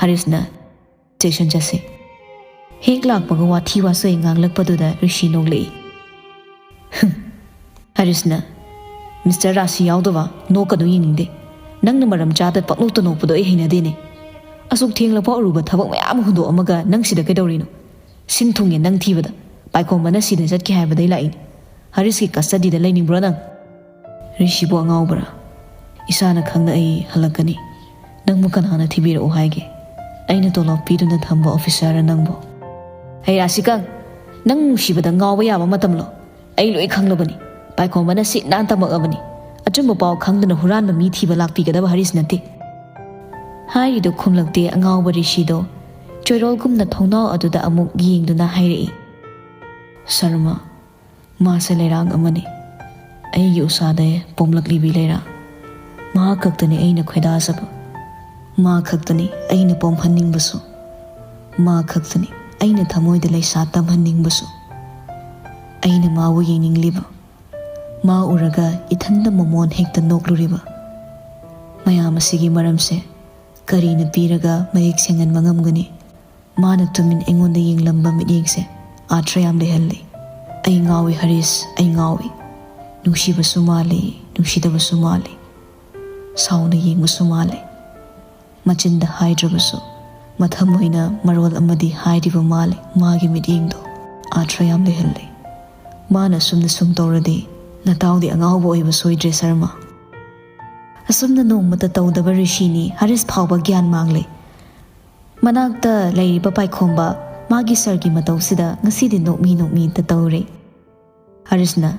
ꯍꯔꯤꯁꯅ, "ꯁ꯭ꯇꯦꯁꯟ ꯆꯠꯁꯤ"꯫ ꯍꯦꯛ ꯂꯥꯛꯄꯒ ꯋꯥꯊꯤ ꯋꯥꯆꯣꯏ ꯉꯥꯡꯂꯛꯄꯗꯨꯗ ꯔꯤꯁꯤ ꯅꯣꯛꯂꯛꯏ꯫ ꯍꯝ꯫ ꯍꯔꯤꯁꯅ, "ꯃꯤꯁꯇꯔ ꯔꯥꯁꯤ ꯌꯥꯎꯗꯕ ꯅꯣꯛꯀꯅꯨ, ꯌꯦꯡꯅꯤꯡꯗꯦ꯫ ꯅꯪꯅ ꯃꯔꯝ ꯆꯥꯗ ꯄꯪꯅꯣꯛꯇ ꯅꯣꯛꯄꯗꯣ ꯑꯩ ꯍꯩꯅꯗꯦꯅꯦ꯫ ꯑꯁꯨꯛ ꯊꯦꯡꯂꯐꯥꯎ ꯑꯔꯨꯕ ꯊꯕꯛ ꯃꯌꯥꯝ ꯑꯃ ꯍꯨꯟꯗꯣꯛꯑꯝꯃꯒ ꯅꯪ ꯁꯤꯗ ꯀꯩꯗꯧꯔꯤꯅꯣ? ꯁꯤꯟ ꯊꯨꯡꯉꯦ ꯅꯪ ꯊꯤꯕꯗ꯫ ꯄꯥꯏꯈꯣꯝꯕꯅ ꯁꯤꯗ ꯆꯠꯀꯦ ꯍꯥꯏꯕꯗꯩ ꯂꯥꯛꯏꯅꯤ꯫ ꯍꯔꯤꯁꯀꯤ ꯀꯁꯇꯗꯤꯗ ꯂꯩꯅꯤꯡꯕ꯭ꯔꯣ ꯅꯪ?" "ꯔꯤꯁꯤꯕꯨ ꯑꯉꯥꯎꯕꯔꯥ? ꯏꯁꯥꯅ ꯈꯪꯅ ꯑꯩ ꯍꯜꯂꯛꯀꯅꯤ꯫ ꯅꯪꯕꯨ ꯀꯅꯥꯅ ꯊꯤꯕꯤꯔꯛꯎ ꯍꯥꯏꯒꯦ? ꯑꯩꯅ ꯇꯣꯂꯣꯞ ꯄꯤꯗꯨꯅ ꯊꯝꯕ ꯑꯣꯐꯤꯁꯔ ꯅꯪꯕꯨ?" "ꯍꯩ ꯔꯥꯁꯤꯀꯪ, ꯅꯪ ꯅꯨꯡꯁꯤꯕꯗ ꯉꯥꯎꯕ ꯌꯥꯕ ꯃꯇꯝꯂꯣ? ꯑꯩ ꯂꯣꯏ ꯈꯪꯂꯕꯅꯤ꯫ ꯄꯥꯏꯈꯣꯝꯕꯅ ꯁꯤꯠ ꯅꯥꯟ ꯇꯝꯃꯛꯑꯕꯅꯤ꯫ ꯑꯆꯨꯝꯕ ꯄꯥꯎ ꯈꯪꯗꯅ ꯍꯨꯔꯥꯟꯕ ꯃꯤ ꯊꯤꯕ ꯂꯥꯛꯄꯤꯒꯗꯕ ꯍꯔꯤꯁ ꯅꯠꯇꯦ"꯫ ꯍꯥꯏꯔꯤꯗꯨ ꯈꯨꯝꯂꯛꯇꯦ ꯑꯉꯥꯎꯕ ꯔꯤꯁꯤꯗꯣ꯫ ꯆꯣꯏꯔꯣꯜꯒꯨꯝꯅ ꯊꯣꯡꯅꯥꯎ ꯑꯗꯨꯗ ꯑꯃꯨꯛ ꯌꯦꯡꯗꯨꯅ ꯍꯥꯏꯔꯛꯏ, "ꯁꯔꯃ, ꯃꯥꯁꯦ ꯂꯩꯔꯥꯡ ꯑꯃꯅꯤ꯫ ꯑꯩꯒꯤ ꯎꯁꯥꯗ ꯄꯣꯝꯂꯛꯂꯤꯕꯤ ꯂꯩꯔꯥꯡ꯫ ꯃꯍꯥꯛ ꯈꯛꯇꯅꯤ ꯑꯩꯅ ꯈꯣꯏꯗꯥꯖꯕ꯫ ꯃꯥ ꯈꯛꯇꯅꯤ ꯑꯩꯅ ꯄꯣꯝꯍꯟꯅꯤꯡꯕꯁꯨ꯫ ꯃꯥ ꯈꯛꯇꯅꯤ ꯑꯩꯅ ꯊꯃꯣꯏꯗ ꯂꯩꯁꯥ ꯇꯝꯍꯟꯅꯤꯡꯕꯁꯨ꯫ ꯑꯩꯅ ꯃꯥꯕꯨ ꯌꯦꯡꯅꯤꯡꯂꯤꯕ, ꯃꯥ ꯎꯔꯒ ꯏꯊꯟꯗ ꯃꯃꯣꯟ ꯍꯦꯛꯇ ꯅꯣꯛꯂꯨꯔꯤꯕ꯫ ꯃꯌꯥꯝ ꯑꯁꯤꯒꯤ ꯃꯔꯝꯁꯦ ꯀꯔꯤꯅ ꯄꯤꯔꯒ ꯃꯌꯦꯛ ꯁꯦꯡꯍꯟꯕ ꯉꯝꯒꯅꯤ? ꯃꯥꯅ ꯇꯨꯃꯤꯟ ꯑꯩꯉꯣꯟꯗ ꯌꯦꯡꯂꯝꯕ ꯃꯤꯠꯌꯦꯡꯁꯦ ꯑꯥꯔꯊ ꯌꯥꯝ ꯂꯩꯍꯜꯂꯤ꯫ "ꯑꯩ ꯉꯥꯎꯏ ꯍꯔꯤꯁ, ꯑꯩ ꯉꯥꯎꯏ꯫ ꯅꯨꯡꯁꯤꯕꯁꯨ ꯃꯥꯜꯂꯤ, ꯅꯨꯡꯁꯤꯗꯕꯁꯨ ꯃꯥꯜꯂꯤ꯫ ꯁꯥꯎꯅ ꯌꯦꯡꯕꯁꯨ ꯃꯥꯜꯂꯤ꯫ ꯃꯆꯤꯟꯗ ꯍꯥꯏꯗ꯭ꯔꯕꯁꯨ ꯃꯊꯃꯣꯏꯅ ꯃꯔꯣꯜ ꯑꯃꯗꯤ ꯍꯥꯏꯔꯤꯕ ꯃꯥꯜꯂꯤ꯫ ꯃꯥꯒꯤ ꯃꯤꯠꯌꯦꯡꯗꯣ ꯑꯥꯔꯊ ꯌꯥꯝ ꯂꯩꯍꯜꯂꯤ꯫ ꯃꯥꯅ ꯑꯁꯨꯝꯅ ꯁꯨꯝ ꯇꯧꯔꯗꯤ ꯅꯇꯥꯎꯗꯤ ꯑꯉꯥꯎꯕ ꯑꯣꯏꯕ ꯁꯣꯏꯗ꯭ꯔꯦ ꯁꯔꯃ꯫" ꯑꯁꯨꯝꯅ ꯅꯣꯡꯃꯇ ꯇꯧꯗꯕ ꯔꯤꯁꯤꯅꯤ꯫ ꯍꯔꯤꯁ ꯐꯥꯎꯕ ꯒ꯭ꯌꯥꯟ ꯃꯥꯡꯂꯦ꯫ ꯃꯅꯥꯛꯇ ꯂꯩꯔꯤꯕ ꯄꯥꯏꯈꯣꯝꯕ ꯃꯥꯒꯤ ꯁꯥꯔꯒꯤ ꯃꯇꯧꯁꯤꯗ ꯉꯁꯤꯗꯤ ꯅꯣꯛꯃꯤ ꯅꯣꯛꯃꯤꯇ ꯇꯧꯔꯦ꯫ ꯍꯔꯤꯁꯅ,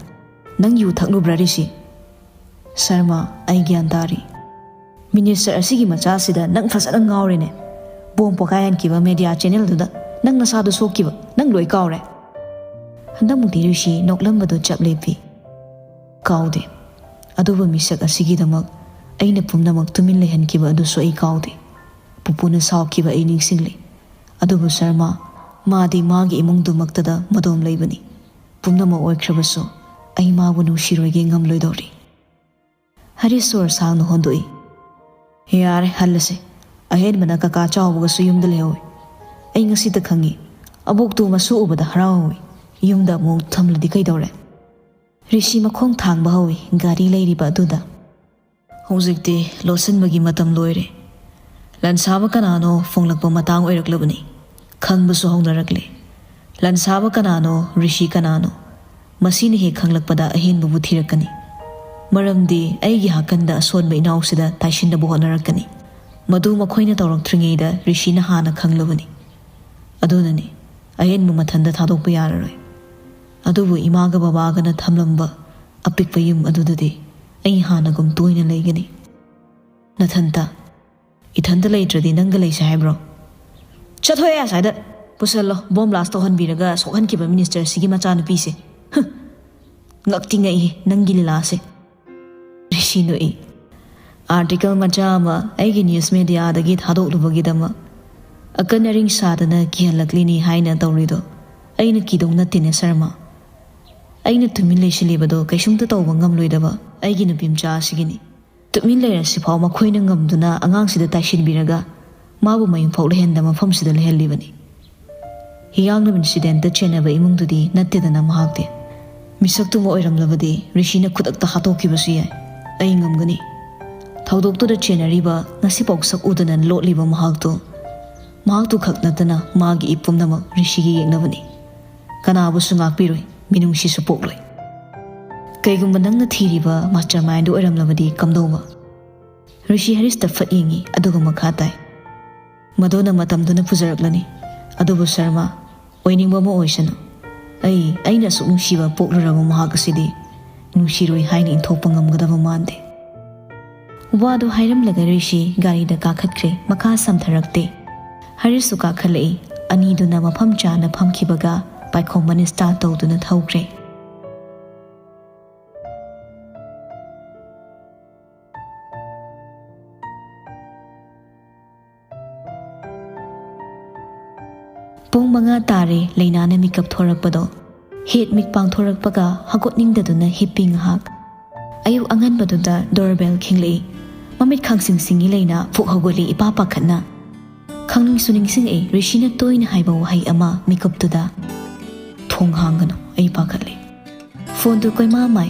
"ꯅꯪ ꯌꯨ ꯊꯛꯂꯨꯕ꯭ꯔꯥ ꯔꯤꯁꯤ?" ꯁꯔꯃ, "ꯑꯩ ꯒ꯭ꯌꯥꯟ ꯇꯥꯔꯤ꯫ ꯃꯤꯅꯤꯁꯇꯔ ꯑꯁꯤꯒꯤ ꯃꯆꯥꯁꯤꯗ ꯅꯪ ꯐꯖꯅ ꯉꯥꯎꯔꯦꯅꯦ꯫ ꯕꯣꯝ ꯄꯣꯈꯥꯏꯍꯟꯈꯤꯕ ꯃꯦꯗꯤꯌꯥ ꯆꯦꯅꯦꯜꯗꯨꯗ ꯅꯪ ꯅꯁꯥꯗꯣ ꯁꯣꯛꯈꯤꯕ ꯅꯪ ꯂꯣꯏ ꯀꯥꯎꯔꯦ?" ꯍꯟꯗꯛꯃꯨꯛꯇꯤ ꯔꯤꯁꯤ ꯅꯣꯛꯂꯝꯕꯗꯨ ꯆꯞ ꯂꯦꯞꯄꯤ꯫ "ꯀꯥꯎꯗꯦ꯫ ꯑꯗꯨꯕꯨ ꯃꯤꯁꯛ ꯑꯁꯤꯒꯤꯗꯃꯛ ꯑꯩꯅ ꯄꯨꯝꯅꯃꯛ ꯇꯨꯃꯤꯟ ꯂꯩꯍꯟꯈꯤꯕ ꯑꯗꯨꯁꯨ ꯑꯩ ꯀꯥꯎꯗꯦ꯫ ꯄꯨꯄꯨꯅ ꯁꯥꯎꯈꯤꯕ ꯑꯩ ꯅꯤꯡꯁꯤꯡꯂꯤ꯫ ꯑꯗꯨꯕꯨ ꯁꯔꯃ, ꯃꯥꯗꯤ ꯃꯥꯒꯤ ꯏꯃꯨꯡꯗꯨꯃꯛꯇꯗ ꯃꯗꯣꯝ ꯂꯩꯕꯅꯤ꯫ ꯄꯨꯝꯅꯃꯛ ꯑꯣꯏꯈ꯭ꯔꯕꯁꯨ ꯑꯩ ꯃꯥꯕꯨ ꯅꯨꯡꯁꯤꯔꯣꯏꯒꯦ ꯉꯝꯂꯣꯏꯗꯧꯔꯤ꯫" ꯍꯔꯤꯁ ꯁꯣꯔ ꯁꯥꯡꯅ ꯍꯣꯟꯗꯣꯛꯏ꯫ "ꯌꯥꯔꯦ, ꯍꯜꯂꯁꯦ꯫ ꯑꯍꯦꯟꯕꯅ ꯀꯀꯥ ꯆꯥꯎꯕꯒꯁꯨ ꯌꯨꯝꯗ ꯂꯩꯍꯧꯏ꯫ ꯑꯩ ꯉꯁꯤꯇ ꯈꯪꯉꯤ꯫ ꯑꯕꯣꯛꯇꯨ ꯃꯁꯨ ꯎꯕꯗ ꯍꯔꯥꯎꯍꯧꯏ꯫ ꯌꯨꯝꯗ ꯑꯃꯨꯛ ꯊꯝꯂꯗꯤ ꯀꯩꯗꯧꯔꯦ?" ꯔꯤꯁꯤ ꯃꯈꯣꯡ ꯊꯥꯡꯕ ꯍꯧꯏ ꯒꯥꯔꯤ ꯂꯩꯔꯤꯕ ꯑꯗꯨꯗ꯫ "ꯍꯧꯖꯤꯛꯇꯤ ꯂꯣꯠꯁꯤꯟꯕꯒꯤ ꯃꯇꯝ ꯂꯣꯏꯔꯦ꯫ ꯂꯟꯁꯥꯕ ꯀꯅꯥꯅꯣ ꯐꯣꯡꯂꯛꯄ ꯃꯇꯥꯡ ꯑꯣꯏꯔꯛꯂꯕꯅꯤ꯫ ꯈꯪꯕꯁꯨ ꯍꯧꯅꯔꯛꯂꯦ꯫ ꯂꯟꯁꯥꯕ ꯀꯅꯥꯅꯣ, ꯔꯤꯁꯤ ꯀꯅꯥꯅꯣ, ꯃꯁꯤꯅ ꯍꯦꯛ ꯈꯪꯂꯛꯄꯗ ꯑꯍꯦꯟꯕꯕꯨ ꯊꯤꯔꯛꯀꯅꯤ꯫ ꯃꯔꯝꯗꯤ ꯑꯩꯒꯤ ꯍꯥꯀꯟꯗ ꯑꯁꯣꯟꯕ ꯏꯅꯥꯎꯁꯤꯗ ꯇꯥꯏꯁꯤꯟꯅꯕ ꯍꯣꯠꯅꯔꯛꯀꯅꯤ꯫ ꯃꯗꯨ ꯃꯈꯣꯏꯅ ꯇꯧꯔꯛꯇ꯭ꯔꯤꯉꯩꯗ ꯔꯤꯁꯤꯅ ꯍꯥꯟꯅ ꯈꯪꯂꯕꯅꯤ꯫ ꯑꯗꯨꯅꯅꯤ ꯑꯍꯦꯟꯕ ꯃꯊꯟꯗ ꯊꯥꯗꯣꯛꯄ ꯌꯥꯔꯔꯣꯏ꯫ ꯑꯗꯨꯕꯨ ꯏꯃꯥꯒ ꯕꯕꯥꯒꯅ ꯊꯝꯂꯝꯕ ꯑꯄꯤꯛꯄ ꯌꯨꯝ ꯑꯗꯨꯗꯗꯤ ꯑꯩ ꯍꯥꯟꯅꯒꯨꯝ ꯇꯣꯏꯅ ꯂꯩꯒꯅꯤ꯫ ꯅꯊꯟꯇ?" "ꯏꯊꯟꯇ ꯂꯩꯇ꯭ꯔꯗꯤ ꯅꯪꯒ ꯂꯩꯁꯦ ꯍꯥꯏꯕ꯭ꯔꯣ?" "ꯆꯠꯊꯣꯛꯑꯦ ꯑꯁ꯭ꯋꯥꯏꯗ꯫ ꯄꯨꯁꯜꯂꯣ, ꯕꯣꯝ ꯕ꯭ꯂꯥꯁ ꯇꯧꯍꯟꯕꯤꯔꯒ ꯁꯣꯛꯍꯟꯈꯤꯕ ꯃꯤꯅꯤꯁꯇꯔꯁꯤꯒꯤ ꯃꯆꯥꯅꯨꯄꯤꯁꯦ꯫ ꯍꯨꯝ, ꯉꯛꯇꯤ ꯉꯛꯏ ꯅꯪꯒꯤ ꯂꯤꯂꯥꯁꯦ꯫" ꯔꯤꯁꯤ ꯅꯣꯛꯏ꯫ "ꯑꯥꯔꯇꯤꯀꯜ ꯃꯆꯥ ꯑꯃ ꯑꯩꯒꯤ ꯅ꯭ꯌꯨꯁ ꯃꯦꯗꯤꯌꯥꯗꯒꯤ ꯊꯥꯗꯣꯛꯂꯨꯕꯒꯤꯗꯃꯛ ꯑꯀꯟ ꯑꯔꯤꯡ ꯁꯥꯗꯅ ꯀꯤꯍꯜꯂꯛꯂꯤꯅꯤ ꯍꯥꯏꯅ ꯇꯧꯔꯤꯗꯣ ꯑꯩꯅ ꯀꯤꯗꯧ ꯅꯠꯇꯦꯅꯦ ꯁꯔꯃ꯫ ꯑꯩꯅ ꯇꯨꯃꯤꯟ ꯂꯩꯁꯤꯜꯂꯤꯕꯗꯣ ꯀꯩꯁꯨꯝꯇ ꯇꯧꯕ ꯉꯝꯂꯣꯏꯗꯕ ꯑꯩꯒꯤ ꯅꯨꯄꯤ ꯃꯆꯥ ꯑꯁꯤꯒꯤꯅꯤ꯫ ꯇꯨꯃꯤꯟ ꯂꯩꯔꯁꯤꯐꯥꯎ ꯃꯈꯣꯏꯅ ꯉꯝꯗꯨꯅ ꯑꯉꯥꯡꯁꯤꯗ ꯇꯥꯏꯁꯤꯟꯕꯤꯔꯒ ꯃꯥꯕꯨ ꯃꯌꯨꯝꯐꯥꯎ ꯂꯩꯍꯟꯗꯕ ꯃꯐꯝꯁꯤꯗ ꯂꯩꯍꯜꯂꯤꯕꯅꯤ꯫ ꯍꯤꯌꯥꯡꯂꯝ ꯏꯟꯁꯤꯗꯦꯟꯇ ꯆꯦꯟꯅꯕ ꯏꯃꯨꯡꯗꯨꯗꯤ ꯅꯠꯇꯦꯗꯅ ꯃꯍꯥꯛꯇꯤ꯫ ꯃꯤꯁꯛꯇꯨꯃ ꯑꯣꯏꯔꯝꯂꯕꯗꯤ ꯔꯤꯁꯤꯅ ꯈꯨꯗꯛꯇ ꯍꯥꯠꯇꯣꯛꯈꯤꯕꯁꯨ ꯌꯥꯏ꯫ ꯑꯩ ꯉꯝꯒꯅꯤ꯫ ꯊꯧꯗꯣꯛꯇꯨꯗ ꯆꯦꯟꯅꯔꯤꯕ, ꯉꯁꯤꯐꯥꯎ ꯁꯛ ꯎꯗꯅ ꯂꯣꯠꯂꯤꯕ ꯃꯍꯥꯛꯇꯨ, ꯃꯍꯥꯛꯇꯨ ꯈꯛ ꯅꯠꯇꯅ ꯃꯥꯒꯤ ꯏ ꯄꯨꯝꯅꯃꯛ ꯔꯤꯁꯤꯒꯤ ꯌꯦꯛꯅꯕꯅꯤ꯫ ꯀꯅꯥꯕꯨꯁꯨ ꯉꯥꯛꯄꯤꯔꯣꯏ, ꯃꯤꯅꯨꯡꯁꯤꯁꯨ ꯄꯣꯛꯂꯣꯏ꯫ ꯀꯩꯒꯨꯝꯕ ꯅꯪꯅ ꯊꯤꯔꯤꯕ ꯃꯥꯁꯇꯔ ꯃꯥꯏꯟꯗꯨ ꯑꯣꯏꯔꯝꯂꯕꯗꯤ ꯀꯝꯗꯧꯕ? ꯔꯤꯁꯤ ꯍꯔꯤꯁꯇ ꯐꯠ ꯌꯦꯡꯉꯤ, ꯑꯗꯨꯒ ꯃꯈꯥ ꯇꯥꯏ꯫ ꯃꯗꯨꯅ ꯃꯇꯝꯗꯨꯅ ꯄꯨꯖꯔꯛꯂꯅꯤ꯫ ꯑꯗꯨꯕꯨ ꯁꯔꯃ, ꯑꯣꯏꯅꯤꯡꯕ ꯑꯃ ꯑꯣꯏꯁꯅꯨ꯫ ꯑꯩ, ꯑꯩꯅ ꯑꯁꯨꯛ ꯅꯨꯡꯁꯤꯕ ꯄꯣꯛꯂꯨꯔꯕ ꯃꯍꯥꯛ ꯑꯁꯤꯗꯤ ꯅꯨꯡꯁꯤꯔꯣꯏ ꯍꯥꯏꯅ ꯏꯟꯊꯣꯛꯄ ꯉꯝꯒꯗꯕ ꯃꯥꯟꯗꯦ꯫ ꯋꯥꯗꯨ ꯍꯥꯏꯔꯝꯂꯒ ꯔꯤꯁꯤ ꯒꯥꯔꯤꯗ ꯀꯥꯈꯠꯈ꯭ꯔꯦ, ꯃꯈꯥ ꯁꯝꯊꯔꯛꯇꯦ꯫ ꯍꯔꯤꯁꯁꯨ ꯀꯥꯈꯠꯂꯛꯏ꯫ ꯑꯅꯤꯗꯨꯅ ꯃꯐꯝ ꯆꯥꯅ ꯐꯝꯈꯤꯕꯒ ꯄꯥꯏꯈꯣꯝꯕꯅ ꯁ꯭ꯇꯥꯔꯠ ꯇꯧꯗꯨꯅ ꯊꯧꯈ꯭ꯔꯦ꯫ ꯄꯨꯡ ꯃꯉꯥ ꯇꯥꯔꯦ ꯂꯩꯅꯥꯅ ꯃꯤꯀꯞ ꯊꯣꯔꯛꯄꯗꯣ꯫ ꯍꯦꯛ ꯃꯤꯠ ꯄꯥꯡꯊꯣꯔꯛꯄꯒ ꯍꯧꯒꯠꯅꯤꯡꯗꯗꯨꯅ ꯍꯤꯞꯄꯤ ꯉꯥꯏꯍꯥꯛ꯫ ꯑꯌꯨꯛ ꯑꯉꯟꯕꯗꯨꯗ ꯗꯣꯔꯕꯦꯜ ꯈꯤꯡꯂꯛꯏ꯫ ꯃꯃꯤꯠ ꯈꯥꯡꯁꯤꯡ ꯁꯤꯡꯏ ꯂꯩꯅꯥ ꯐꯨꯛ ꯍꯧꯒꯠꯂꯤ ꯏꯄꯥ ꯄꯥꯈꯠꯅ꯫ ꯈꯪꯅꯤꯡꯁꯨ ꯅꯤꯡꯁꯤꯡꯉꯛꯏ ꯔꯤꯁꯤꯅ ꯇꯣꯏꯅ ꯍꯥꯏꯕ ꯋꯥꯍꯩ ꯑꯃ ꯃꯤꯀꯨꯞꯇꯨꯗ꯫ "ꯊꯣꯡ ꯍꯥꯡꯒꯅꯨ, ꯑꯩ ꯄꯥꯈꯠꯂꯤ"꯫ ꯐꯣꯟꯗꯨ ꯀꯣꯏꯃꯥ ꯃꯥꯏ꯫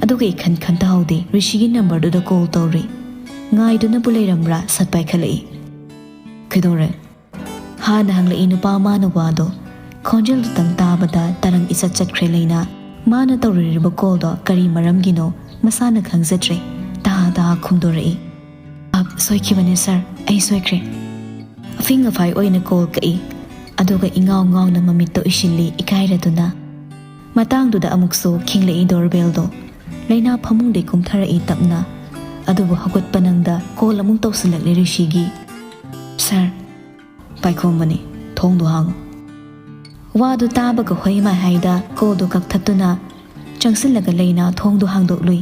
ꯑꯗꯨꯒ ꯏꯈꯟ ꯈꯟꯊꯍꯧꯗꯦ ꯔꯤꯁꯤꯒꯤ ꯅꯝꯕꯔꯗꯨꯗ ꯀꯣꯜ ꯇꯧꯔꯤ꯫ ꯉꯥꯏꯗꯨꯅꯕꯨ ꯂꯩꯔꯝꯕ꯭ꯔꯥ ꯁꯠ ꯄꯥꯏꯈꯠꯂꯛꯏ꯫ "ꯀꯩꯗꯧꯔꯦ?" ꯍꯥꯟꯅ ꯍꯪꯂꯛꯏ ꯅꯨꯄꯥ ꯑꯃꯅ ꯋꯥꯗꯣ꯫ ꯈꯣꯟꯖꯦꯜꯗꯨꯇꯪ ꯇꯥꯕꯗ ꯇꯔꯪ ꯏꯆꯠ ꯆꯠꯈ꯭ꯔꯦ ꯂꯩꯅꯥ꯫ ꯃꯥꯅ ꯇꯧꯔꯨꯔꯤꯕ ꯀꯣꯜꯗꯣ ꯀꯔꯤ ꯃꯔꯝꯒꯤꯅꯣ ꯃꯁꯥꯅ ꯈꯪꯖꯗ꯭ꯔꯦ꯫ ꯇꯍꯥ ꯇꯍꯥ ꯈꯨꯝꯗꯣꯔꯛꯏ꯫ "ꯑꯞ, ꯁꯣꯏꯈꯤꯕꯅꯦ ꯁꯥꯔ, ꯑꯩ ꯁꯣꯏꯈ꯭ꯔꯦ"꯫ ꯑꯐꯤꯡ ꯑꯐꯥꯏ ꯑꯣꯏꯅ ꯀꯣꯜ ꯀꯛꯏ꯫ ꯑꯗꯨꯒ ꯏꯉꯥꯎ ꯉꯥꯎꯅ ꯃꯃꯤꯠꯇ ꯎꯏꯁꯤꯜꯂꯤ ꯏꯀꯥꯏꯔꯗꯨꯅ꯫ ꯃꯇꯥꯡꯗꯨꯗ ꯑꯃꯨꯛꯁꯨ ꯈꯤꯡꯂꯛꯏ ꯗꯣꯔꯕꯦꯜꯗꯣ꯫ ꯂꯩꯅꯥ ꯐꯃꯨꯡꯗꯩ ꯀꯨꯝꯊꯔꯛꯏ ꯇꯞꯅ꯫ ꯑꯗꯨꯕꯨ ꯍꯧꯒꯠꯄ ꯅꯪꯗ ꯀꯣꯜ ꯑꯃꯨꯛ ꯇꯧꯁꯤꯜꯂꯛꯂꯦ ꯔꯤꯁꯤꯒꯤ꯫ "ꯁꯥꯔ"꯫ ꯄꯥꯏꯈꯣꯝꯕꯅꯤ, "ꯊꯣꯡꯗꯣ ꯍꯥꯡꯉꯨ"꯫ ꯋꯥꯗꯨ ꯇꯥꯕꯒ ꯍꯣꯏ ꯃꯥꯏ ꯍꯥꯏꯗ ꯀꯣꯜꯗꯨ ꯀꯛꯊꯠꯇꯨꯅ ꯆꯪꯁꯤꯜꯂꯒ ꯂꯩꯅꯥ ꯊꯣꯡꯗꯨ ꯍꯥꯡꯗꯣꯛꯂꯨꯏ꯫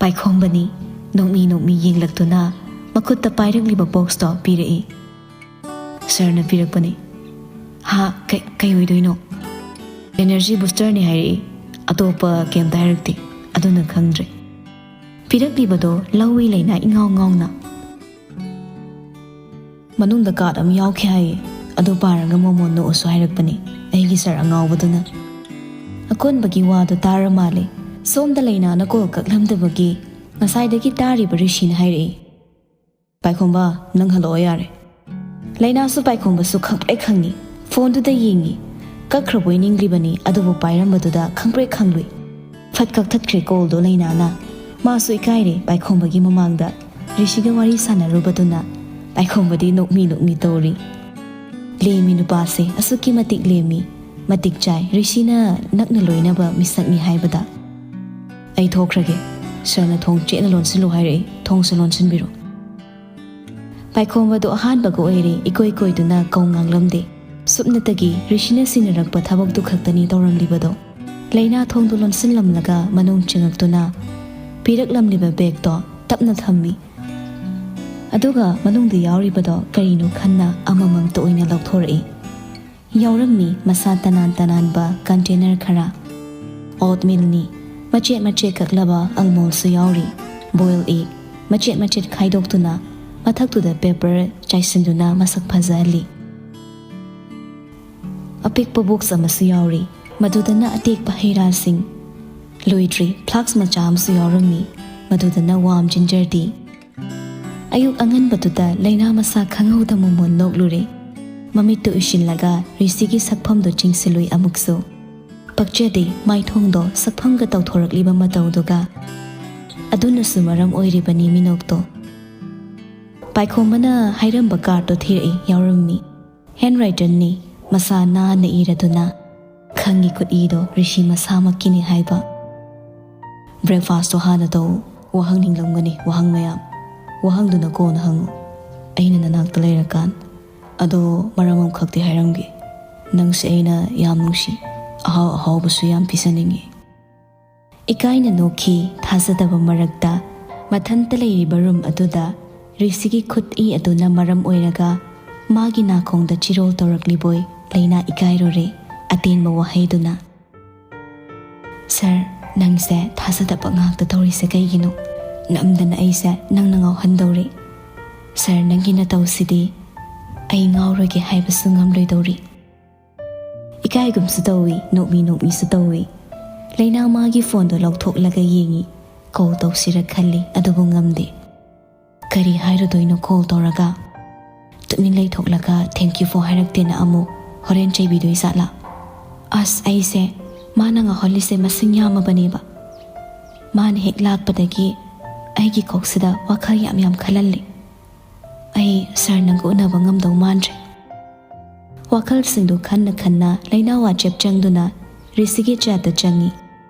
ꯄꯥꯏꯈꯣꯝꯕꯅꯤ ꯅꯣꯛꯃꯤ ꯅꯣꯛꯃꯤ ꯌꯦꯡꯂꯛꯇꯨꯅ ꯃꯈꯨꯠꯇ ꯄꯥꯏꯔꯛꯂꯤꯕ ꯕꯣꯛꯁꯇꯣ ꯄꯤꯔꯛꯏ꯫ "ꯁꯥꯔꯅ ꯄꯤꯔꯛꯄꯅꯤ"꯫ "ꯍꯥ? ꯀꯩ, ꯀꯩ ꯑꯣꯏꯗꯣꯏꯅꯣ?" "ꯑꯦꯅꯔꯖꯤ ꯕꯨꯁꯇꯔꯅꯤ ꯍꯥꯏꯔꯛꯏ, ꯑꯇꯣꯞꯄ ꯀꯩꯝꯇ ꯍꯥꯏꯔꯛꯇꯦ, ꯑꯗꯨꯅ ꯈꯪꯗ꯭ꯔꯦ"꯫ ꯄꯤꯔꯛꯂꯤꯕꯗꯣ ꯂꯧꯏ ꯂꯩꯅꯥ ꯏꯉꯥꯎ ꯉꯥꯎꯅ꯫ "ꯃꯅꯨꯡꯗ ꯀꯥꯔꯗ ꯑꯃ ꯌꯥꯎꯈꯤ ꯍꯥꯏꯌꯦ, ꯑꯗꯨ ꯄꯥꯔꯒ ꯃꯣꯃꯣꯟ ꯅꯣꯛꯎꯁꯨ ꯍꯥꯏꯔꯛꯄꯅꯤ ꯑꯩꯒꯤ ꯁꯥꯔ ꯑꯉꯥꯎꯕꯗꯨꯅ꯫" ꯑꯀꯣꯟꯕꯒꯤ ꯋꯥꯗꯣ ꯇꯥꯔ ꯃꯥꯜꯂꯦ꯫ ꯁꯣꯝꯗ ꯂꯩꯅꯥꯅ ꯀꯣꯜ ꯀꯛꯂꯝꯗꯕꯒꯤ ꯉꯁꯥꯏꯗꯒꯤ ꯇꯥꯔꯤꯕ ꯔꯤꯁꯤꯅ ꯍꯥꯏꯔꯛꯏ, "ꯄꯥꯏꯈꯣꯝꯕ, ꯅꯪ ꯍꯜꯂꯛꯑꯣ ꯌꯥꯔꯦ꯫" ꯂꯩꯅꯥꯁꯨ ꯄꯥꯏꯈꯣꯝꯕꯁꯨ ꯈꯪꯄ꯭ꯔꯦꯛ ꯈꯪꯉꯤ꯫ ꯐꯣꯟꯗꯨꯗ ꯌꯦꯡꯉꯤ꯫ ꯀꯛꯈ꯭ꯔꯕꯣꯏ ꯅꯤꯡꯂꯤꯕꯅꯤ, ꯑꯗꯨꯕꯨ ꯄꯥꯏꯔꯝꯕꯗꯨꯗ ꯈꯪꯄ꯭ꯔꯦꯛ ꯈꯪꯂꯨꯏ꯫ ꯐꯠ ꯀꯛꯊꯠꯈ꯭ꯔꯦ ꯀꯣꯜꯗꯣ ꯂꯩꯅꯥꯅ꯫ ꯃꯥꯁꯨ ꯏꯀꯥꯏꯔꯦ ꯄꯥꯏꯈꯣꯝꯕꯒꯤ ꯃꯃꯥꯡꯗ꯫ ꯔꯤꯁꯤꯒ ꯋꯥꯔꯤ ꯁꯥꯟꯅꯔꯨꯕꯗꯨꯅ ꯄꯥꯏꯈꯣꯝꯕꯗꯤ ꯅꯣꯛꯃꯤ ꯅꯣꯛꯃꯤ ꯇꯧꯔꯤ꯫ ꯂꯦꯝꯃꯤ ꯅꯨꯄꯥꯁꯦ ꯑꯁꯨꯛꯀꯤ ꯃꯇꯤꯛ ꯂꯦꯝꯃꯤ, ꯃꯇꯤꯛ ꯆꯥꯏ꯫ ꯔꯤꯁꯤꯅ ꯅꯛꯅ ꯂꯣꯏꯅꯕ ꯃꯤꯁꯛꯅꯤ ꯍꯥꯏꯕꯗ꯫ "ꯑꯩ ꯊꯣꯛꯈ꯭ꯔꯒꯦ꯫ ꯁꯥꯔꯅ ꯊꯣꯡ ꯆꯦꯠꯅ ꯂꯣꯟꯁꯤꯜꯂꯨ ꯍꯥꯏꯔꯛꯏ, ꯊꯣꯡꯁꯨ ꯂꯣꯟꯁꯤꯟꯕꯤꯔꯣ꯫" ꯄꯥꯏꯈꯣꯝꯕꯗꯣ ꯑꯍꯥꯟꯕꯒ ꯑꯣꯏꯔꯦ, ꯏꯀꯣꯏ ꯀꯣꯏꯗꯨꯅ ꯀꯧ ꯉꯥꯡꯂꯝꯗꯦ꯫ ꯁꯨꯞꯅꯇꯒꯤ ꯔꯤꯁꯤꯅ ꯁꯤꯟꯅꯔꯛꯄ ꯊꯕꯛꯇꯨ ꯈꯛꯇꯅꯤ ꯇꯧꯔꯝꯂꯤꯕꯗꯣ꯫ ꯂꯩꯅꯥ ꯊꯣꯡꯗꯨ ꯂꯣꯟꯁꯤꯜꯂꯝꯂꯒ ꯃꯅꯨꯡ ꯆꯪꯉꯛꯇꯨꯅ ꯄꯤꯔꯛꯂꯝꯂꯤꯕ ꯕꯦꯒꯇꯣ ꯇꯞꯅ ꯊꯝꯃꯤ꯫ ꯑꯗꯨꯒ ꯃꯅꯨꯡꯗ ꯌꯥꯎꯔꯤꯕꯗꯣ ꯀꯔꯤꯅꯣ ꯈꯟꯅ ꯑꯃꯃꯝꯇ ꯑꯣꯏꯅ ꯂꯧꯊꯣꯔꯛꯏ꯫ ꯌꯥꯎꯔꯝꯃꯤ ꯃꯁꯥ ꯇꯅꯥꯟ ꯇꯅꯥꯟꯕ ꯀꯟꯇꯦꯅꯔ ꯈꯔ꯫ ꯑꯣꯠꯃꯤꯜꯅꯤ, ꯃꯆꯦꯠ ꯃꯆꯦꯠ ꯀꯛꯂꯕ ꯑꯜꯃꯣꯟꯁꯨ ꯌꯥꯎꯔꯤ꯫ ꯕꯣꯏꯜ ꯑꯦꯒ, ꯃꯆꯦꯠ ꯃꯆꯦꯠ ꯈꯥꯏꯗꯣꯛꯇꯨꯅ ꯃꯊꯛꯇꯨꯗ ꯄꯦꯄꯔ ꯆꯥꯏꯁꯤꯟꯗꯨꯅ ꯃꯁꯛ ꯐꯖꯍꯜꯂꯤ꯫ ꯑꯄꯤꯛꯄ ꯕꯣꯛꯁ ꯑꯃꯁꯨ ꯌꯥꯎꯔꯤ, ꯃꯗꯨꯗꯅ ꯑꯇꯦꯛꯄ ꯍꯩ ꯔꯥꯁꯤꯡ꯫ ꯂꯣꯏꯗ꯭ꯔꯤ, ꯐ꯭ꯂꯥꯛꯁ ꯃꯆꯥ ꯑꯃꯁꯨ ꯌꯥꯎꯔꯝꯃꯤ, ꯃꯗꯨꯗꯅ ꯋꯥꯝ ꯖꯤꯟꯖꯔ ꯇꯤ꯫ ꯑꯌꯨꯛ ꯑꯉꯟꯕꯗꯨꯗ ꯂꯩꯅꯥ ꯃꯁꯥ ꯈꯪꯍꯧꯗ ꯃꯣꯃꯣꯟ ꯅꯣꯛꯂꯨꯔꯦ꯫ ꯃꯃꯤꯠꯇꯨ ꯎꯏꯁꯤꯜꯂꯒ ꯔꯤꯁꯤꯒꯤ ꯁꯛꯐꯝꯗꯨ ꯆꯤꯡꯁꯤꯜꯂꯨꯏ ꯑꯃꯨꯛꯁꯨ꯫ ꯄꯛꯆꯗꯦ, ꯃꯥꯏꯊꯣꯡꯗꯣ ꯁꯛꯐꯝꯒ ꯇꯧꯊꯣꯔꯛꯂꯤꯕ ꯃꯇꯧꯗꯨꯒ꯫ ꯑꯗꯨꯅꯁꯨ ꯃꯔꯝ ꯑꯣꯏꯔꯤꯕꯅꯤ ꯃꯤꯅꯣꯛꯇꯣ꯫ ꯄꯥꯏꯈꯣꯝꯕꯅ ꯍꯥꯏꯔꯝꯕ ꯀꯥꯔꯠꯇꯣ ꯊꯤꯔꯛꯏ, ꯌꯥꯎꯔꯝꯃꯤ꯫ ꯍꯦꯟ ꯔꯥꯏꯇꯔꯅꯤ, ꯃꯁꯥ ꯅꯥꯟꯅ ꯏꯔꯗꯨꯅ꯫ ꯈꯪꯉꯤ ꯈꯨꯠꯏꯗꯣ ꯔꯤꯁꯤ ꯃꯁꯥꯃꯛꯀꯤꯅꯤ ꯍꯥꯏꯕ꯫ "ꯕ꯭ꯔꯦꯛꯐꯥꯁꯇꯣ ꯍꯥꯟꯅ ꯇꯧ, ꯋꯥꯍꯪ ꯅꯤꯡꯂꯝꯒꯅꯤ, ꯋꯥꯍꯪ ꯃꯌꯥꯝ꯫ ꯋꯥꯍꯪꯗꯨꯅ ꯀꯣꯟꯅ ꯍꯪꯉꯨ, ꯑꯩꯅ ꯅꯅꯥꯛꯇ ꯂꯩꯔꯀꯥꯟ꯫ ꯑꯗꯣ ꯃꯔꯝ ꯑꯃꯈꯛꯇꯤ ꯍꯥꯏꯔꯝꯒꯦ, ꯅꯪꯁꯦ ꯑꯩꯅ ꯌꯥꯝ ꯅꯨꯡꯁꯤ, ꯑꯍꯥꯎ ꯑꯍꯥꯎꯕꯁꯨ ꯌꯥꯝ ꯄꯤꯖꯅꯤꯡꯉꯤ꯫" ꯏꯀꯥꯏꯅ ꯅꯣꯛꯈꯤ, ꯊꯥꯖꯗꯕ ꯃꯔꯛꯇ꯫ ꯃꯊꯟꯇ ꯂꯩꯔꯤꯕ ꯔꯨꯝ ꯑꯗꯨꯗ ꯔꯤꯁꯤꯒꯤ ꯈꯨꯠꯏ ꯑꯗꯨꯅ ꯃꯔꯝ ꯑꯣꯏꯔꯒ ꯃꯥꯒꯤ ꯅꯥꯀꯣꯡꯗ ꯆꯤꯔꯣꯜ ꯇꯧꯔꯛꯂꯤꯕꯣꯏ ꯂꯩꯅꯥ ꯏꯀꯥꯏꯔꯨꯔꯦ, ꯑꯇꯦꯟꯕ ꯋꯥꯍꯩꯗꯨꯅ꯫ "ꯁꯥꯔ, ꯅꯪꯁꯦ ꯊꯥꯖꯗꯕ ꯉꯥꯛꯇ ꯇꯧꯔꯤꯁꯦ ꯀꯩꯒꯤꯅꯣ? ꯅꯝꯗꯅ ꯑꯩꯁꯦ ꯅꯪꯅ ꯉꯥꯎꯍꯟꯗꯧꯔꯤ꯫ ꯁꯥꯔ, ꯅꯪꯒꯤ ꯅꯇꯧꯁꯤꯗꯤ ꯑꯩ ꯉꯥꯎꯔꯣꯏꯒꯦ ꯍꯥꯏꯕꯁꯨ ꯉꯝꯂꯣꯏꯗꯧꯔꯤ꯫ ꯏꯀꯥꯏꯒꯨꯝꯁꯨ ꯇꯧꯏ, ꯅꯣꯛꯃꯤ ꯅꯣꯛꯃꯤꯁꯨ ꯇꯧꯏ꯫ ꯂꯩꯅꯥ ꯃꯥꯒꯤ ꯐꯣꯟꯗꯣ ꯂꯧꯊꯣꯛꯂꯒ ꯌꯦꯡꯏ꯫ ꯀꯣꯜ ꯇꯧꯁꯤꯔ ꯈꯜꯂꯤ, ꯑꯗꯨꯕꯨ ꯉꯝꯗꯦ꯫ ꯀꯔꯤ ꯍꯥꯏꯔꯨꯗꯣꯏꯅꯣ ꯀꯣꯜ ꯇꯧꯔꯒ? ꯇꯨꯃꯤꯟ ꯂꯩꯊꯣꯛꯂꯒ "Thank you for" ꯍꯥꯏꯔꯛꯇꯦꯅ ꯑꯃꯨꯛ ꯍꯣꯔꯦꯟ ꯆꯩꯕꯤꯗꯣꯏ ꯖꯥꯠꯂꯥ? ꯑꯁ, ꯑꯩꯁꯦ ꯃꯥꯅ ꯉꯥꯎꯍꯜꯂꯤꯁꯦ ꯃꯁꯤꯡ ꯌꯥꯝꯃꯕꯅꯦꯕ꯫ ꯃꯥꯅ ꯍꯦꯛ ꯂꯥꯛꯄꯗꯒꯤ ꯑꯩꯒꯤ ꯀꯣꯛꯁꯤꯗ ꯋꯥꯈꯜ ꯌꯥꯝ ꯌꯥꯝ ꯈꯜꯍꯜꯂꯤ꯫ ꯑꯩ ꯁꯥꯔ ꯅꯪꯒ ꯎꯅꯕ ꯉꯝꯗꯧ ꯃꯥꯟꯗ꯭ꯔꯦ꯫ ꯋꯥꯈꯜꯁꯤꯡꯗꯨ ꯈꯟꯅ ꯈꯟꯅ ꯂꯩꯅꯥ ꯋꯥꯆꯦꯞ ꯆꯪꯗꯨꯅ ꯔꯤꯁꯤꯒꯤ ꯆꯦꯠꯇ ꯆꯪꯉꯤ꯫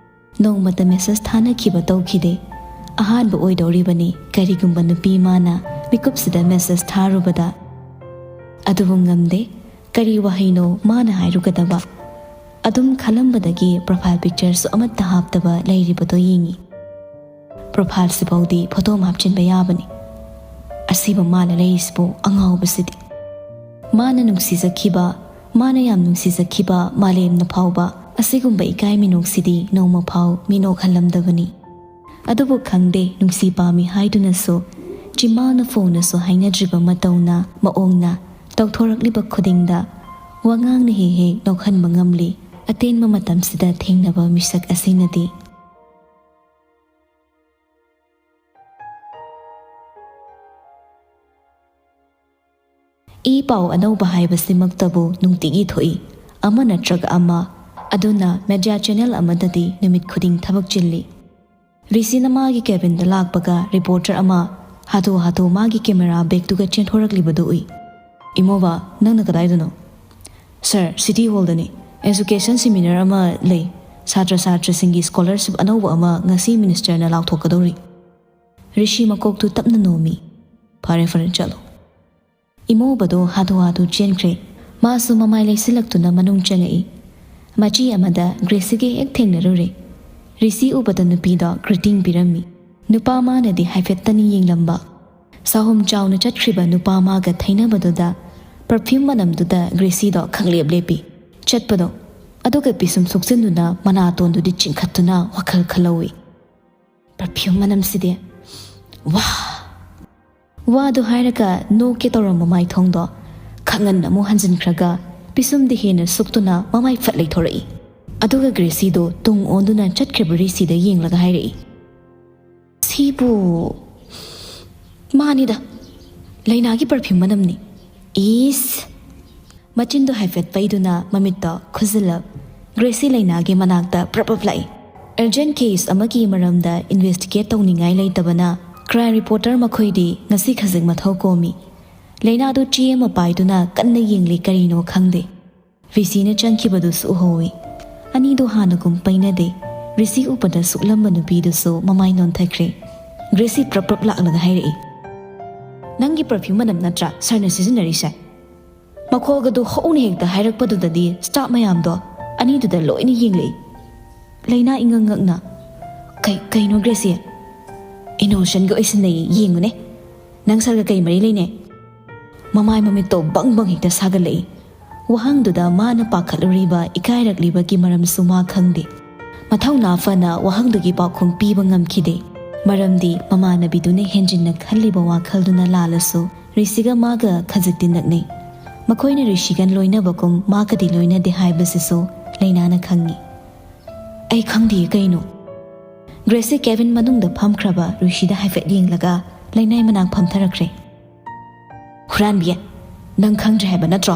ꯅꯣꯡꯃꯇ ꯃꯦꯁꯦꯖ ꯊꯥꯅꯈꯤꯕ ꯇꯧꯈꯤꯗꯦ꯫ ꯑꯍꯥꯟꯕ ꯑꯣꯏꯗꯧꯔꯤꯕꯅꯤ ꯀꯔꯤꯒꯨꯝꯕ ꯅꯨꯄꯤ ꯃꯥꯅ ꯃꯤꯀꯨꯞꯁꯤꯗ ꯃꯦꯁꯦꯖ ꯊꯥꯔꯨꯕꯗ꯫ ꯑꯗꯨꯕꯨ ꯉꯝꯗꯦ꯫ ꯀꯔꯤ ꯋꯥꯍꯩꯅꯣ ꯃꯥꯅ ꯍꯥꯏꯔꯨꯒꯗꯕ? ꯑꯗꯨꯝ ꯈꯜꯂꯝꯕꯗꯒꯤ ꯄ꯭ꯔꯣꯐꯥꯏꯜ ꯄꯤꯛꯆꯔꯁꯨ ꯑꯃꯠꯇ ꯍꯥꯞꯇꯕ ꯂꯩꯔꯤꯕꯗꯣ ꯌꯦꯡꯉꯤ꯫ ꯄ꯭ꯔꯣꯐꯥꯏꯜꯁꯤꯐꯥꯎꯗꯤ ꯐꯣꯇꯣ ꯑꯃ ꯍꯥꯞꯆꯤꯟꯕ ꯌꯥꯕꯅꯤ꯫ ꯑꯁꯤꯕꯨ ꯃꯥꯅ ꯂꯩꯔꯤꯁꯤꯕꯨ ꯑꯉꯥꯎꯕꯁꯤꯗꯤ꯫ ꯃꯥꯅ ꯅꯨꯡꯁꯤꯖꯈꯤꯕ, ꯃꯥꯅ ꯌꯥꯝ ꯅꯨꯡꯁꯤꯖꯈꯤꯕ ꯃꯥꯂꯦꯝꯅ ꯐꯥꯎꯕ ꯑꯁꯤꯒꯨꯝꯕ ꯏꯀꯥꯏ ꯃꯤꯅꯣꯛꯁꯤꯗꯤ ꯅꯣꯡꯃ ꯐꯥꯎ ꯃꯤꯅꯣꯛꯍꯜꯂꯝꯗꯕꯅꯤ꯫ ꯑꯗꯨꯕꯨ ꯈꯪꯗꯦ, ꯅꯨꯡꯁꯤ ꯄꯥꯝꯃꯤ ꯍꯥꯏꯗꯨꯅꯁꯨ, ꯆꯤꯝꯕꯥꯜꯅ ꯐꯣꯡꯅꯁꯨ ꯍꯥꯏꯅꯗ꯭ꯔꯤꯕ ꯃꯇꯧꯅ, ꯃꯑꯣꯡꯅ ꯇꯧꯊꯣꯔꯛꯂꯤꯕ ꯈꯨꯗꯤꯡꯗ ꯋꯥꯉꯥꯡꯅ ꯍꯦꯛ ꯍꯦꯛ ꯅꯣꯛꯍꯟꯕ ꯉꯝꯂꯤ꯫ ꯑꯇꯦꯟꯕ ꯃꯇꯝꯁꯤꯗ ꯊꯦꯡꯅꯕ ꯃꯤꯁꯛ ꯑꯁꯤꯅꯗꯤ꯫ ꯏ ꯄꯥꯎ ꯑꯅꯧꯕ ꯍꯥꯏꯕꯁꯤꯃꯛꯇꯕꯨ ꯅꯨꯡꯇꯤꯒꯤ ꯊꯣꯛꯏ, ꯑꯃ ꯅꯠꯇ꯭ꯔꯒ ꯑꯃ꯫ ꯑꯗꯨꯅ ꯃꯦꯗꯤꯌꯥ ꯆꯦꯅꯦꯜ ꯑꯃꯗꯗꯤ ꯅꯨꯃꯤꯠ ꯈꯨꯗꯤꯡ ꯊꯕꯛ ꯆꯤꯜꯂꯤ꯫ ꯔꯤꯁꯤꯅ ꯃꯥꯒꯤ ꯀꯦꯕꯤꯟꯗ ꯂꯥꯛꯄꯒ ꯔꯤꯄꯣꯔꯇꯔ ꯑꯃ ꯍꯥꯊꯨ ꯍꯥꯊꯨ ꯃꯥꯒꯤ ꯀꯦꯃꯦꯔꯥ ꯕꯦꯒꯇꯨꯒ ꯆꯦꯟꯊꯣꯔꯛꯂꯤꯕꯗꯨ ꯎꯏ꯫ "ꯏꯃꯣꯕ, ꯅꯪꯅ ꯀꯗꯥꯏꯗꯅꯣ?" "ꯁꯥꯔ, ꯁꯤꯇꯤ ꯍꯣꯜꯗꯅꯤ꯫ ꯑꯦꯖꯨꯀꯦꯁꯟ ꯁꯦꯃꯤꯅꯥꯔ ꯑꯃ ꯂꯩ꯫ ꯁꯥꯇ꯭ꯔ ꯁꯥꯇ꯭ꯔꯁꯤꯡꯒꯤ ꯁ꯭ꯀꯣꯂꯔꯁꯤꯞ ꯑꯅꯧꯕ ꯑꯃ ꯉꯁꯤ ꯃꯤꯅꯤꯁꯇꯔꯅ ꯂꯥꯎꯊꯣꯛꯀꯗꯧꯔꯤ꯫" ꯔꯤꯁꯤ ꯃꯀꯣꯛꯇꯨ ꯇꯞꯅ ꯅꯣꯝꯃꯤ꯫ "ꯐꯔꯦ, ꯐꯔꯦ, ꯆꯠꯂꯣ꯫" ꯏꯃꯣꯕꯗꯣ ꯍꯥꯊꯨ ꯍꯥꯊꯨ ꯆꯦꯟꯈ꯭ꯔꯦ꯫ ꯃꯥꯁꯨ ꯃꯃꯥꯏ ꯂꯩꯁꯤꯜꯂꯛꯇꯨꯅ ꯃꯅꯨꯡ ꯆꯪꯉꯛꯏ꯫ ꯃꯆꯤ ꯑꯃꯗ ꯒ꯭ꯔꯦꯁꯤꯒ ꯍꯦꯛ ꯊꯦꯡꯅꯔꯨꯔꯦ꯫ ꯔꯤꯁꯤ ꯎꯕꯗ ꯅꯨꯄꯤꯗꯣ ꯒ꯭ꯔꯤꯇꯤꯡ ꯄꯤꯔꯝꯃꯤ꯫ ꯅꯨꯄꯥ ꯃꯥꯅꯗꯤ ꯍꯥꯏꯐꯦꯠꯇꯅꯤ ꯌꯦꯡꯂꯝꯕ꯫ ꯆꯍꯨꯝ ꯆꯥꯎꯅ ꯆꯠꯈ꯭ꯔꯤꯕ ꯅꯨꯄꯥ ꯃꯥꯒ ꯊꯩꯅꯕꯗꯨꯗ ꯄꯔꯐ꯭ꯌꯨꯝ ꯃꯅꯝꯗꯨꯗ ꯒ꯭ꯔꯦꯁꯤꯗꯣ ꯈꯪꯂꯦꯞ ꯂꯦꯞꯄꯤ꯫ ꯆꯠꯄꯗꯣ꯫ ꯑꯗꯨꯒ ꯄꯤꯁꯨꯝ ꯁꯨꯛꯆꯤꯟꯗꯨꯅ ꯃꯅꯥꯇꯣꯟꯗꯨꯗꯤ ꯆꯤꯡꯈꯠꯇꯨꯅ ꯋꯥꯈꯜ ꯈꯜꯍꯧꯏ꯫ "ꯄꯔꯐ꯭ꯌꯨꯝ ꯃꯅꯝꯁꯤꯗꯤ꯫ ꯋꯥ꯫ ꯋꯥꯗꯨ ꯍꯥꯏꯔꯒ ꯅꯣꯛꯀꯦ ꯇꯧꯔꯝꯕ ꯃꯥꯏꯊꯣꯡꯗꯣ ꯈꯪꯍꯟ ꯑꯃꯨꯛ ꯍꯟꯖꯤꯟꯈ꯭ꯔꯒ ꯄꯤꯁꯨꯝꯗꯤ ꯍꯦꯟꯅ ꯁꯨꯛꯇꯨꯅ ꯃꯃꯥꯏ ꯐꯠ ꯂꯩꯊꯣꯔꯛꯏ꯫ ꯑꯗꯨꯒ ꯒ꯭ꯔꯦꯁꯤꯗꯣ ꯇꯨꯡ ꯑꯣꯟꯗꯨꯅ ꯆꯠꯈ꯭ꯔꯤꯕ ꯔꯤꯁꯤꯗ ꯌꯦꯡꯂꯒ ꯍꯥꯏꯔꯛꯏ, "ꯁꯤꯕꯨ ꯃꯥꯅꯤꯗ, ꯂꯩꯅꯥꯒꯤ ꯄꯔꯐ꯭ꯌꯨꯝ ꯃꯅꯝꯅꯤ꯫ ꯏꯁ!" ꯃꯆꯤꯟꯗꯣ ꯍꯥꯏꯐꯦꯠ ꯄꯩꯗꯨꯅ ꯃꯃꯤꯠꯇꯣ ꯈꯨꯖꯤꯜꯂꯞ ꯒ꯭ꯔꯦꯁꯤ ꯂꯩꯅꯥꯒꯤ ꯃꯅꯥꯛꯇ ꯄ꯭ꯔꯞ ꯄ꯭ꯔꯞ ꯂꯥꯛꯏ꯫ ꯑꯔꯖꯦꯟ ꯀꯦꯁ ꯑꯃꯒꯤ ꯃꯔꯝꯗ ꯏꯟꯚꯦꯁꯇꯤꯒꯦꯠ ꯇꯧꯅꯤꯡꯉꯥꯏ ꯂꯩꯇꯕꯅ ꯀ꯭ꯔꯥꯏꯝ ꯔꯤꯄꯣꯔꯇꯔ ꯃꯈꯣꯏꯗꯤ ꯉꯁꯤ ꯈꯖꯤꯛ ꯃꯊꯧ ꯀꯣꯝꯃꯤ꯫ ꯂꯩꯅꯥꯗꯨ ꯆꯦ ꯑꯃ ꯄꯥꯏꯗꯨꯅ ꯀꯟꯅ ꯌꯦꯡꯂꯤ, ꯀꯔꯤꯅꯣ ꯈꯪꯗꯦ꯫ ꯔꯤꯁꯤꯅ ꯆꯪꯈꯤꯕꯗꯨꯁꯨ ꯎꯍꯧꯏ꯫ ꯑꯅꯤꯗꯨ ꯍꯥꯟꯅꯒꯨꯝ ꯄꯩꯅꯗꯦ꯫ ꯔꯤꯁꯤ ꯎꯕꯗ ꯁꯨꯛꯂꯝꯕ ꯅꯨꯄꯤꯗꯨꯁꯨ ꯃꯃꯥꯏ ꯅꯣꯟꯊꯈ꯭ꯔꯦ꯫ ꯒ꯭ꯔꯦꯁꯤ ꯄ꯭ꯔꯞ ꯄ꯭ꯔꯞ ꯂꯥꯛꯂꯒ ꯍꯥꯏꯔꯛꯏ, "ꯅꯪꯒꯤ ꯄꯔꯐ꯭ꯌꯨꯝ ꯃꯅꯝ ꯅꯠꯇ꯭ꯔꯥ ꯁꯥꯔꯅ ꯁꯤꯖꯤꯟꯅꯔꯤꯁꯦ?" ꯃꯈꯣꯜꯒꯗꯨ ꯍꯧꯅ ꯍꯦꯛꯇ ꯍꯥꯏꯔꯛꯄꯗꯨꯗꯗꯤ ꯁ꯭ꯇꯥꯐ ꯃꯌꯥꯝꯗꯣ ꯑꯅꯤꯗꯨꯗ ꯂꯣꯏꯅ ꯌꯦꯡꯂꯛꯏ꯫ ꯂꯩꯅꯥ ꯏꯉꯛ ꯉꯛꯅ, "ꯀꯩ, ꯀꯩꯅꯣ ꯒ꯭ꯔꯦꯁꯤ? ꯏꯅꯣꯁꯦꯟꯒ ꯑꯣꯏꯁꯤꯟꯅꯩ, ꯌꯦꯡꯉꯨꯅꯦ꯫ ꯅꯪ ꯁꯥꯔꯒ ꯀꯩ ꯃꯔꯤ ꯂꯩꯅꯩ?" ꯃꯃꯥꯏ ꯃꯃꯤꯠꯇꯣ ꯕꯪ ꯕꯪ ꯍꯦꯛꯇ ꯁꯥꯒꯠꯂꯛꯏ꯫ ꯋꯥꯍꯪꯗꯨꯗ ꯃꯥꯅ ꯄꯥꯈꯠꯂꯨꯔꯤꯕ, ꯏꯀꯥꯏꯔꯛꯂꯤꯕꯒꯤ ꯃꯔꯝꯁꯨ ꯃꯥ ꯈꯪꯗꯦ꯫ ꯃꯊꯧꯅꯥ ꯐꯅ ꯋꯥꯍꯪꯗꯨꯒꯤ ꯄꯥꯎꯈꯨꯝ ꯄꯤꯕ ꯉꯝꯈꯤꯗꯦ꯫ ꯃꯔꯝꯗꯤ ꯃꯃꯥꯟꯅꯕꯤꯗꯨꯅ ꯍꯦꯟꯖꯤꯟꯅ ꯈꯜꯂꯤꯕ ꯋꯥꯈꯜꯗꯨꯅ ꯂꯥꯜꯂꯁꯨ ꯔꯤꯁꯤꯒ ꯃꯥꯒ ꯈꯖꯤꯛꯇꯤ ꯅꯛꯅꯩ꯫ ꯃꯈꯣꯏꯅ ꯔꯤꯁꯤꯒ ꯂꯣꯏꯅꯕꯒꯨꯝ ꯃꯥꯒꯗꯤ ꯂꯣꯏꯅꯗꯦ ꯍꯥꯏꯕꯁꯤꯁꯨ ꯂꯩꯅꯥꯅ ꯈꯪꯏ꯫ "ꯑꯩ ꯈꯪꯗꯤꯌꯦ ꯀꯩꯅꯣ꯫" ꯒ꯭ꯔꯦꯁꯤ ꯀꯦꯕꯤꯟ ꯃꯅꯨꯡꯗ ꯐꯝꯈ꯭ꯔꯕ ꯔꯤꯁꯤꯗ ꯍꯥꯏꯐꯦꯠ ꯌꯦꯡꯂꯒ ꯂꯩꯅꯥꯏ ꯃꯅꯥꯛ ꯐꯝꯊꯔꯛꯈ꯭ꯔꯦ꯫ "ꯍꯨꯔꯥꯟꯕꯤ, ꯅꯪ ꯈꯪꯗ꯭ꯔꯦ ꯍꯥꯏꯕ ꯅꯠꯇ꯭ꯔꯣ?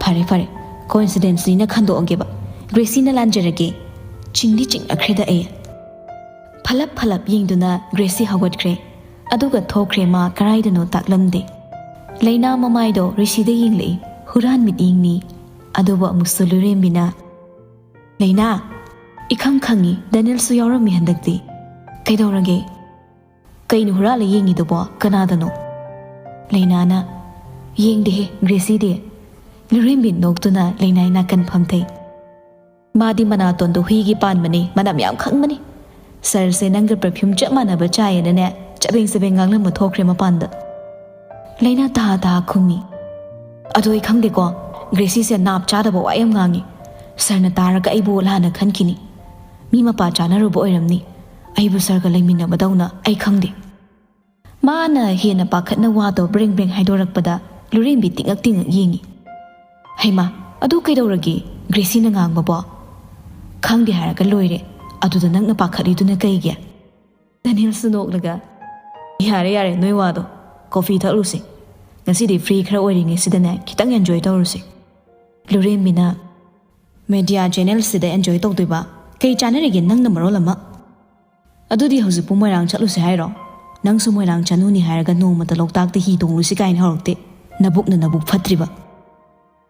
ꯐꯔꯦ, ꯐꯔꯦ, ꯀꯣꯏꯟꯁꯤꯗꯦꯟꯁꯅꯤꯅ ꯈꯟꯗꯣꯛꯑꯒꯦꯕ꯫ ꯒ꯭ꯔꯦꯁꯤꯅ ꯂꯥꯟꯖꯔꯒꯦ꯫ ꯆꯤꯡꯗꯤ ꯆꯤꯡꯅꯈ꯭ꯔꯦꯗ ꯑꯩ꯫" ꯐꯂꯞ ꯐꯂꯞ ꯌꯦꯡꯗꯨꯅ ꯒ꯭ꯔꯦꯁꯤ ꯍꯧꯒꯠꯈ꯭ꯔꯦ꯫ ꯑꯗꯨꯒ ꯊꯣꯛꯈ꯭ꯔꯦ, ꯃꯥ ꯀꯔꯥꯏꯗꯅꯣ ꯇꯥꯛꯂꯝꯗꯦ꯫ ꯂꯩꯅꯥ ꯃꯃꯥꯏꯗꯣ ꯔꯤꯁꯤꯗ ꯌꯦꯡꯂꯛꯏ꯫ ꯍꯨꯔꯥꯟ ꯃꯤꯠꯌꯦꯡꯅꯤ꯫ ꯑꯗꯨꯕꯨ ꯑꯃꯨꯛꯁꯨ ꯂꯨꯔꯦꯝꯕꯤꯅ, "ꯂꯩꯅꯥ, ꯏꯈꯪ ꯈꯪꯉꯤ, ꯗꯦꯅꯤꯜꯁꯨ ꯌꯥꯎꯔꯝꯃꯤ ꯍꯟꯗꯛꯇꯤ꯫ ꯀꯩꯗꯧꯔꯒꯦ? ꯀꯩꯅꯣ ꯍꯨꯔꯥꯜꯂ ꯌꯦꯡꯉꯤꯗꯨꯕꯣ? ꯀꯅꯥꯗꯅꯣ?" ꯂꯩꯅꯥꯅ, "ꯌꯦꯡꯗꯦꯍꯦ, ꯒ꯭ꯔꯦꯁꯤꯗꯤ꯫" ꯂꯨꯔꯦꯝꯕꯤ ꯅꯣꯛꯇꯨꯅ ꯂꯩꯅꯥꯏ ꯅꯥꯀꯟ ꯐꯝꯊꯩ꯫ "ꯃꯥꯗꯤ ꯃꯅꯥꯇꯣꯟꯗꯣ ꯍꯨꯏꯒꯤ ꯄꯥꯟꯕꯅꯤ, ꯃꯅꯝ ꯌꯥꯝ ꯈꯪꯕꯅꯤ꯫ ꯁꯥꯔꯁꯦ ꯅꯪꯒ ꯄꯔꯐ꯭ꯌꯨꯝ ꯆꯞ ꯃꯥꯟꯅꯕ ꯆꯥꯏꯌꯦꯅꯅꯦ, ꯆꯕꯦꯡ ꯆꯕꯦꯡ ꯉꯥꯡꯂꯝꯃ ꯊꯣꯛꯈ꯭ꯔꯦ ꯃꯄꯥꯟꯗ꯫" ꯂꯩꯅꯥ ꯇꯍꯥ ꯇꯍꯥ ꯈꯨꯝꯃꯤ꯫ "ꯑꯗꯣ ꯑꯩ ꯈꯪꯗꯦꯀꯣ, ꯒ꯭ꯔꯦꯁꯤꯁꯦ ꯅꯥꯞ ꯆꯥꯗꯕ ꯋꯥ ꯌꯥꯝ ꯉꯥꯡꯉꯤ꯫ ꯁꯥꯔꯅ ꯇꯥꯔꯒ ꯑꯩꯕꯨ ꯂꯥꯟꯅ ꯈꯟꯈꯤꯅꯤ꯫ ꯃꯤ ꯃꯄꯥ ꯆꯥꯅꯔꯨꯕ ꯑꯣꯏꯔꯝꯅꯤ꯫ ꯑꯩꯕꯨ ꯁꯥꯔꯒ ꯂꯩꯃꯤꯟꯅꯕꯗꯧꯅ ꯑꯩ ꯈꯪꯗꯦ꯫" ꯃꯥꯅ ꯍꯦꯟꯅ ꯄꯥꯈꯠꯅ ꯋꯥꯗꯣ ꯕ꯭ꯔꯦꯡ ꯕ꯭ꯔꯦꯡ ꯍꯥꯏꯗꯣꯔꯛꯄꯗ ꯂꯨꯔꯦꯝꯕꯤ ꯇꯤꯡꯉꯛ ꯇꯤꯡꯉꯛ ꯌꯦꯡꯉꯤ꯫ "ꯍꯩꯃꯥ, ꯑꯗꯨ ꯀꯩꯗꯧꯔꯒꯦ?" ꯒ꯭ꯔꯦꯁꯤꯅ ꯉꯥꯡꯕꯕꯣ꯫ "ꯈꯪꯗꯦ ꯍꯥꯏꯔꯒ ꯂꯣꯏꯔꯦ꯫ ꯑꯗꯨꯗ ꯅꯪꯅ ꯄꯥꯈꯠꯂꯤꯗꯨꯅ ꯀꯩꯒꯤ?" ꯗꯦꯅꯤꯌꯦꯜꯁꯨ ꯅꯣꯛꯂꯒ, "ꯌꯥꯔꯦ ꯌꯥꯔꯦ, ꯅꯣꯏ ꯋꯥꯗꯣ꯫ ꯀꯣꯐꯤ ꯊꯛꯂꯨꯁꯦ꯫ ꯉꯁꯤꯗꯤ ꯐ꯭ꯔꯤ ꯈꯔ ꯑꯣꯏꯔꯤꯉꯩꯁꯤꯗꯅꯦ, ꯈꯤꯇꯪ ꯑꯦꯟꯖꯣꯏ ꯇꯧꯔꯨꯁꯦ꯫" ꯂꯨꯔꯦꯝꯕꯤꯅ, "ꯃꯦꯗꯤꯌꯥ ꯆꯦꯅꯦꯜꯁꯤꯗ ꯑꯦꯟꯖꯣꯏ ꯇꯧꯗꯣꯏꯕ? ꯀꯩ ꯆꯥꯟꯅꯔꯤꯒꯦ ꯅꯪꯅ ꯃꯔꯣꯜ ꯑꯃ?" "ꯑꯗꯨꯗꯤ ꯍꯧꯖꯤꯛꯄꯨ ꯃꯣꯏꯔꯥꯡ ꯆꯠꯂꯨꯁꯦ ꯍꯥꯏꯔꯣ? ꯅꯪꯁꯨ ꯃꯣꯏꯔꯥꯡ ꯆꯠꯅꯨꯅꯤ ꯍꯥꯏꯔꯒ ꯅꯣꯡꯃꯇ ꯂꯣꯛꯇꯥꯛꯇ ꯍꯤ ꯇꯣꯡꯂꯨꯁꯤ ꯀꯥꯏꯅ ꯍꯧꯔꯛꯇꯦ꯫ ꯅꯕꯨꯛꯅ ꯅꯕꯨꯛ ꯐꯠꯇ꯭ꯔꯤꯕ꯫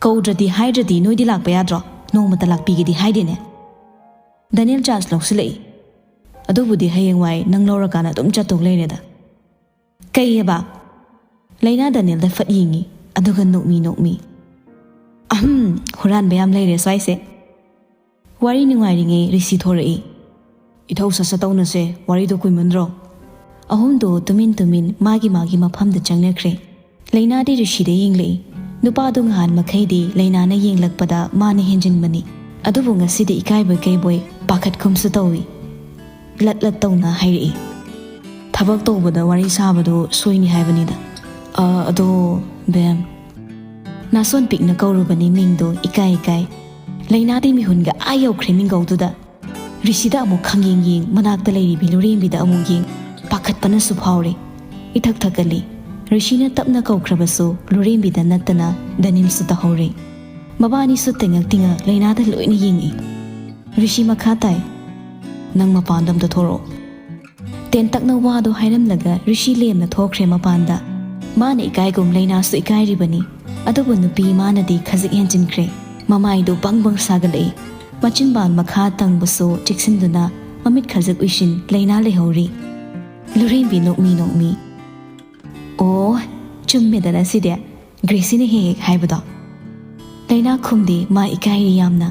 ꯀꯧꯗ꯭ꯔꯗꯤ ꯍꯥꯏꯗ꯭ꯔꯗꯤ ꯅꯣꯏꯗꯤ ꯂꯥꯛꯄ ꯌꯥꯗ꯭ꯔꯣ? ꯅꯣꯡꯃꯇ ꯂꯥꯛꯄꯤꯒꯦꯗꯤ ꯍꯥꯏꯗꯦꯅꯦ꯫" ꯗꯦꯅꯤꯌꯦꯜ ꯆꯥꯟꯁ ꯂꯧꯁꯤꯜꯂꯛꯏ꯫ "ꯑꯗꯨꯕꯨꯗꯤ ꯍꯌꯦꯡꯋꯥꯏ ꯅꯪ ꯂꯧꯔꯀꯥꯟꯗ ꯑꯗꯨꯝ ꯆꯠꯇꯧ ꯂꯩꯔꯦꯗ꯫" "ꯀꯩꯑꯕ?" ꯂꯩꯅꯥ ꯗꯦꯅꯤꯌꯦꯜꯗ ꯐꯠ ꯌꯦꯡꯉꯤ, ꯑꯗꯨꯒ ꯅꯣꯛꯃꯤ ꯅꯣꯛꯃꯤ꯫ "ꯑꯍꯝ, ꯍꯨꯔꯥꯟꯕ ꯌꯥꯝ ꯂꯩꯔꯦ ꯁ꯭ꯋꯥꯏꯁꯦ꯫" ꯋꯥꯔꯤ ꯅꯨꯡꯉꯥꯏꯔꯤꯉꯩ ꯔꯤꯁꯤ ꯊꯣꯔꯛꯏ꯫ "ꯏꯊꯧ ꯁꯠ ꯁꯠ ꯇꯧꯅꯁꯦ, ꯋꯥꯔꯤꯗꯣ ꯀꯨꯏꯃꯟꯗ꯭ꯔꯣ?" ꯑꯍꯨꯝꯗꯣ ꯇꯨꯃꯤꯟ ꯇꯨꯃꯤꯟ ꯃꯥꯒꯤ ꯃꯥꯒꯤ ꯃꯐꯝꯗ ꯆꯪꯅꯈ꯭ꯔꯦ꯫ ꯂꯩꯅꯥꯗꯤ ꯔꯤꯁꯤꯗ ꯌꯦꯡꯂꯛꯏ꯫ ꯅꯨꯄꯥꯗꯣ ꯉꯍꯥꯟ ꯃꯈꯩꯗꯤ ꯂꯩꯅꯥꯅ ꯌꯦꯡꯂꯛꯄꯗ ꯃꯥꯅ ꯍꯦꯟꯖꯤꯟꯕꯅꯤ꯫ ꯑꯗꯨꯕꯨ ꯉꯁꯤꯗꯤ ꯏꯀꯥꯏꯕꯣꯏ ꯀꯩꯕꯣꯏ ꯄꯥꯈꯠꯀꯨꯝꯁꯨ ꯇꯧꯏ꯫ ꯂꯠ ꯂꯠ ꯇꯧꯅ ꯍꯥꯏꯔꯛꯏ꯫ "ꯊꯕꯛ ꯇꯧꯕꯗ ꯋꯥꯔꯤ ꯁꯥꯕꯗꯣ ꯁꯣꯏꯅꯤ ꯍꯥꯏꯕꯅꯤꯗ꯫ ꯑ, ꯑꯗꯣ, ꯕꯦꯝ꯫" ꯅꯥꯁꯣꯟ ꯄꯤꯛꯅ ꯀꯧꯔꯨꯕꯅꯤ ꯃꯤꯡꯗꯣ ꯏꯀꯥꯏ ꯏꯀꯥꯏ꯫ ꯂꯩꯅꯥꯗꯤ ꯃꯤꯍꯨꯟꯒ ꯑꯥ ꯌꯧꯈ꯭ꯔꯦ ꯃꯤꯡꯒꯧꯗꯨꯗ꯫ ꯔꯤꯁꯤꯗ ꯑꯃꯨꯛ ꯈꯪꯌꯦꯡ ꯌꯦꯡ, ꯃꯅꯥꯛꯇ ꯂꯩꯔꯤꯕꯤ ꯂꯨꯔꯦꯝꯕꯤꯗ ꯑꯃꯨꯛ ꯌꯦꯡ, ꯄꯥꯈꯠꯄꯅꯁꯨ ꯐꯥꯎꯔꯦ꯫ ꯏꯊꯛ ꯊꯛꯀꯠꯂꯤ꯫ ꯔꯤꯁꯤꯅ ꯇꯞꯅ ꯀꯧꯈ꯭ꯔꯕꯁꯨ ꯂꯨꯔꯦꯝꯕꯤꯗ ꯅꯠꯇꯅ ꯗꯦꯅꯤꯌꯦꯜꯁꯨ ꯇꯥꯍꯧꯔꯦ꯫ ꯃꯕꯥꯅꯤꯁꯨ ꯇꯤꯡꯉꯛ ꯇꯤꯡꯉꯛ ꯂꯩꯅꯥꯗ ꯂꯣꯏꯅ ꯌꯦꯡꯉꯤ꯫ ꯔꯤꯁꯤ ꯃꯈꯥ ꯇꯥꯏ꯫ "ꯅꯪ ꯃꯄꯥꯟꯗ ꯑꯝꯇ ꯊꯣꯔꯛꯑꯣ꯫" ꯇꯦꯟꯇꯛꯅ ꯋꯥꯗꯣ ꯍꯥꯏꯔꯝꯂꯒ ꯔꯤꯁꯤ ꯂꯦꯝꯅ ꯊꯣꯛꯈ꯭ꯔꯦ ꯃꯄꯥꯟꯗ꯫ ꯃꯥꯅ ꯏꯀꯥꯏꯒꯨꯝ ꯂꯩꯅꯥꯁꯨ ꯏꯀꯥꯏꯔꯤꯕꯅꯤ꯫ ꯑꯗꯨꯕꯨ ꯅꯨꯄꯤ ꯃꯥꯅꯗꯤ ꯈꯖꯤꯛ ꯍꯦꯟꯖꯤꯟꯈ꯭ꯔꯦ꯫ ꯃꯃꯥꯏꯗꯨ ꯕꯪ ꯕꯪ ꯁꯥꯒꯠꯂꯛꯏ꯫ ꯃꯆꯤꯟꯕꯥꯜ ꯃꯈꯥ ꯇꯪꯕꯁꯨ ꯆꯦꯛꯁꯤꯟꯗꯨꯅ ꯃꯃꯤꯠ ꯈꯖꯤꯛ ꯎꯏꯁꯤꯟ ꯂꯩꯅꯥ ꯂꯩꯍꯧꯔꯤ꯫ ꯂꯨꯔꯦꯝꯕꯤ ꯅꯣꯛꯃꯤ ꯅꯣꯛꯃꯤ꯫ "ꯑꯣ, ꯆꯨꯝꯃꯦꯗꯅ ꯁꯤꯗꯤ, ꯒ꯭ꯔꯦꯁꯤꯅ ꯍꯦꯛ ꯍꯦꯛ ꯍꯥꯏꯕꯗꯣ꯫" ꯂꯩꯅꯥ ꯈꯨꯝꯗꯦ, ꯃꯥ ꯏꯀꯥꯏꯔꯤ ꯌꯥꯝꯅ꯫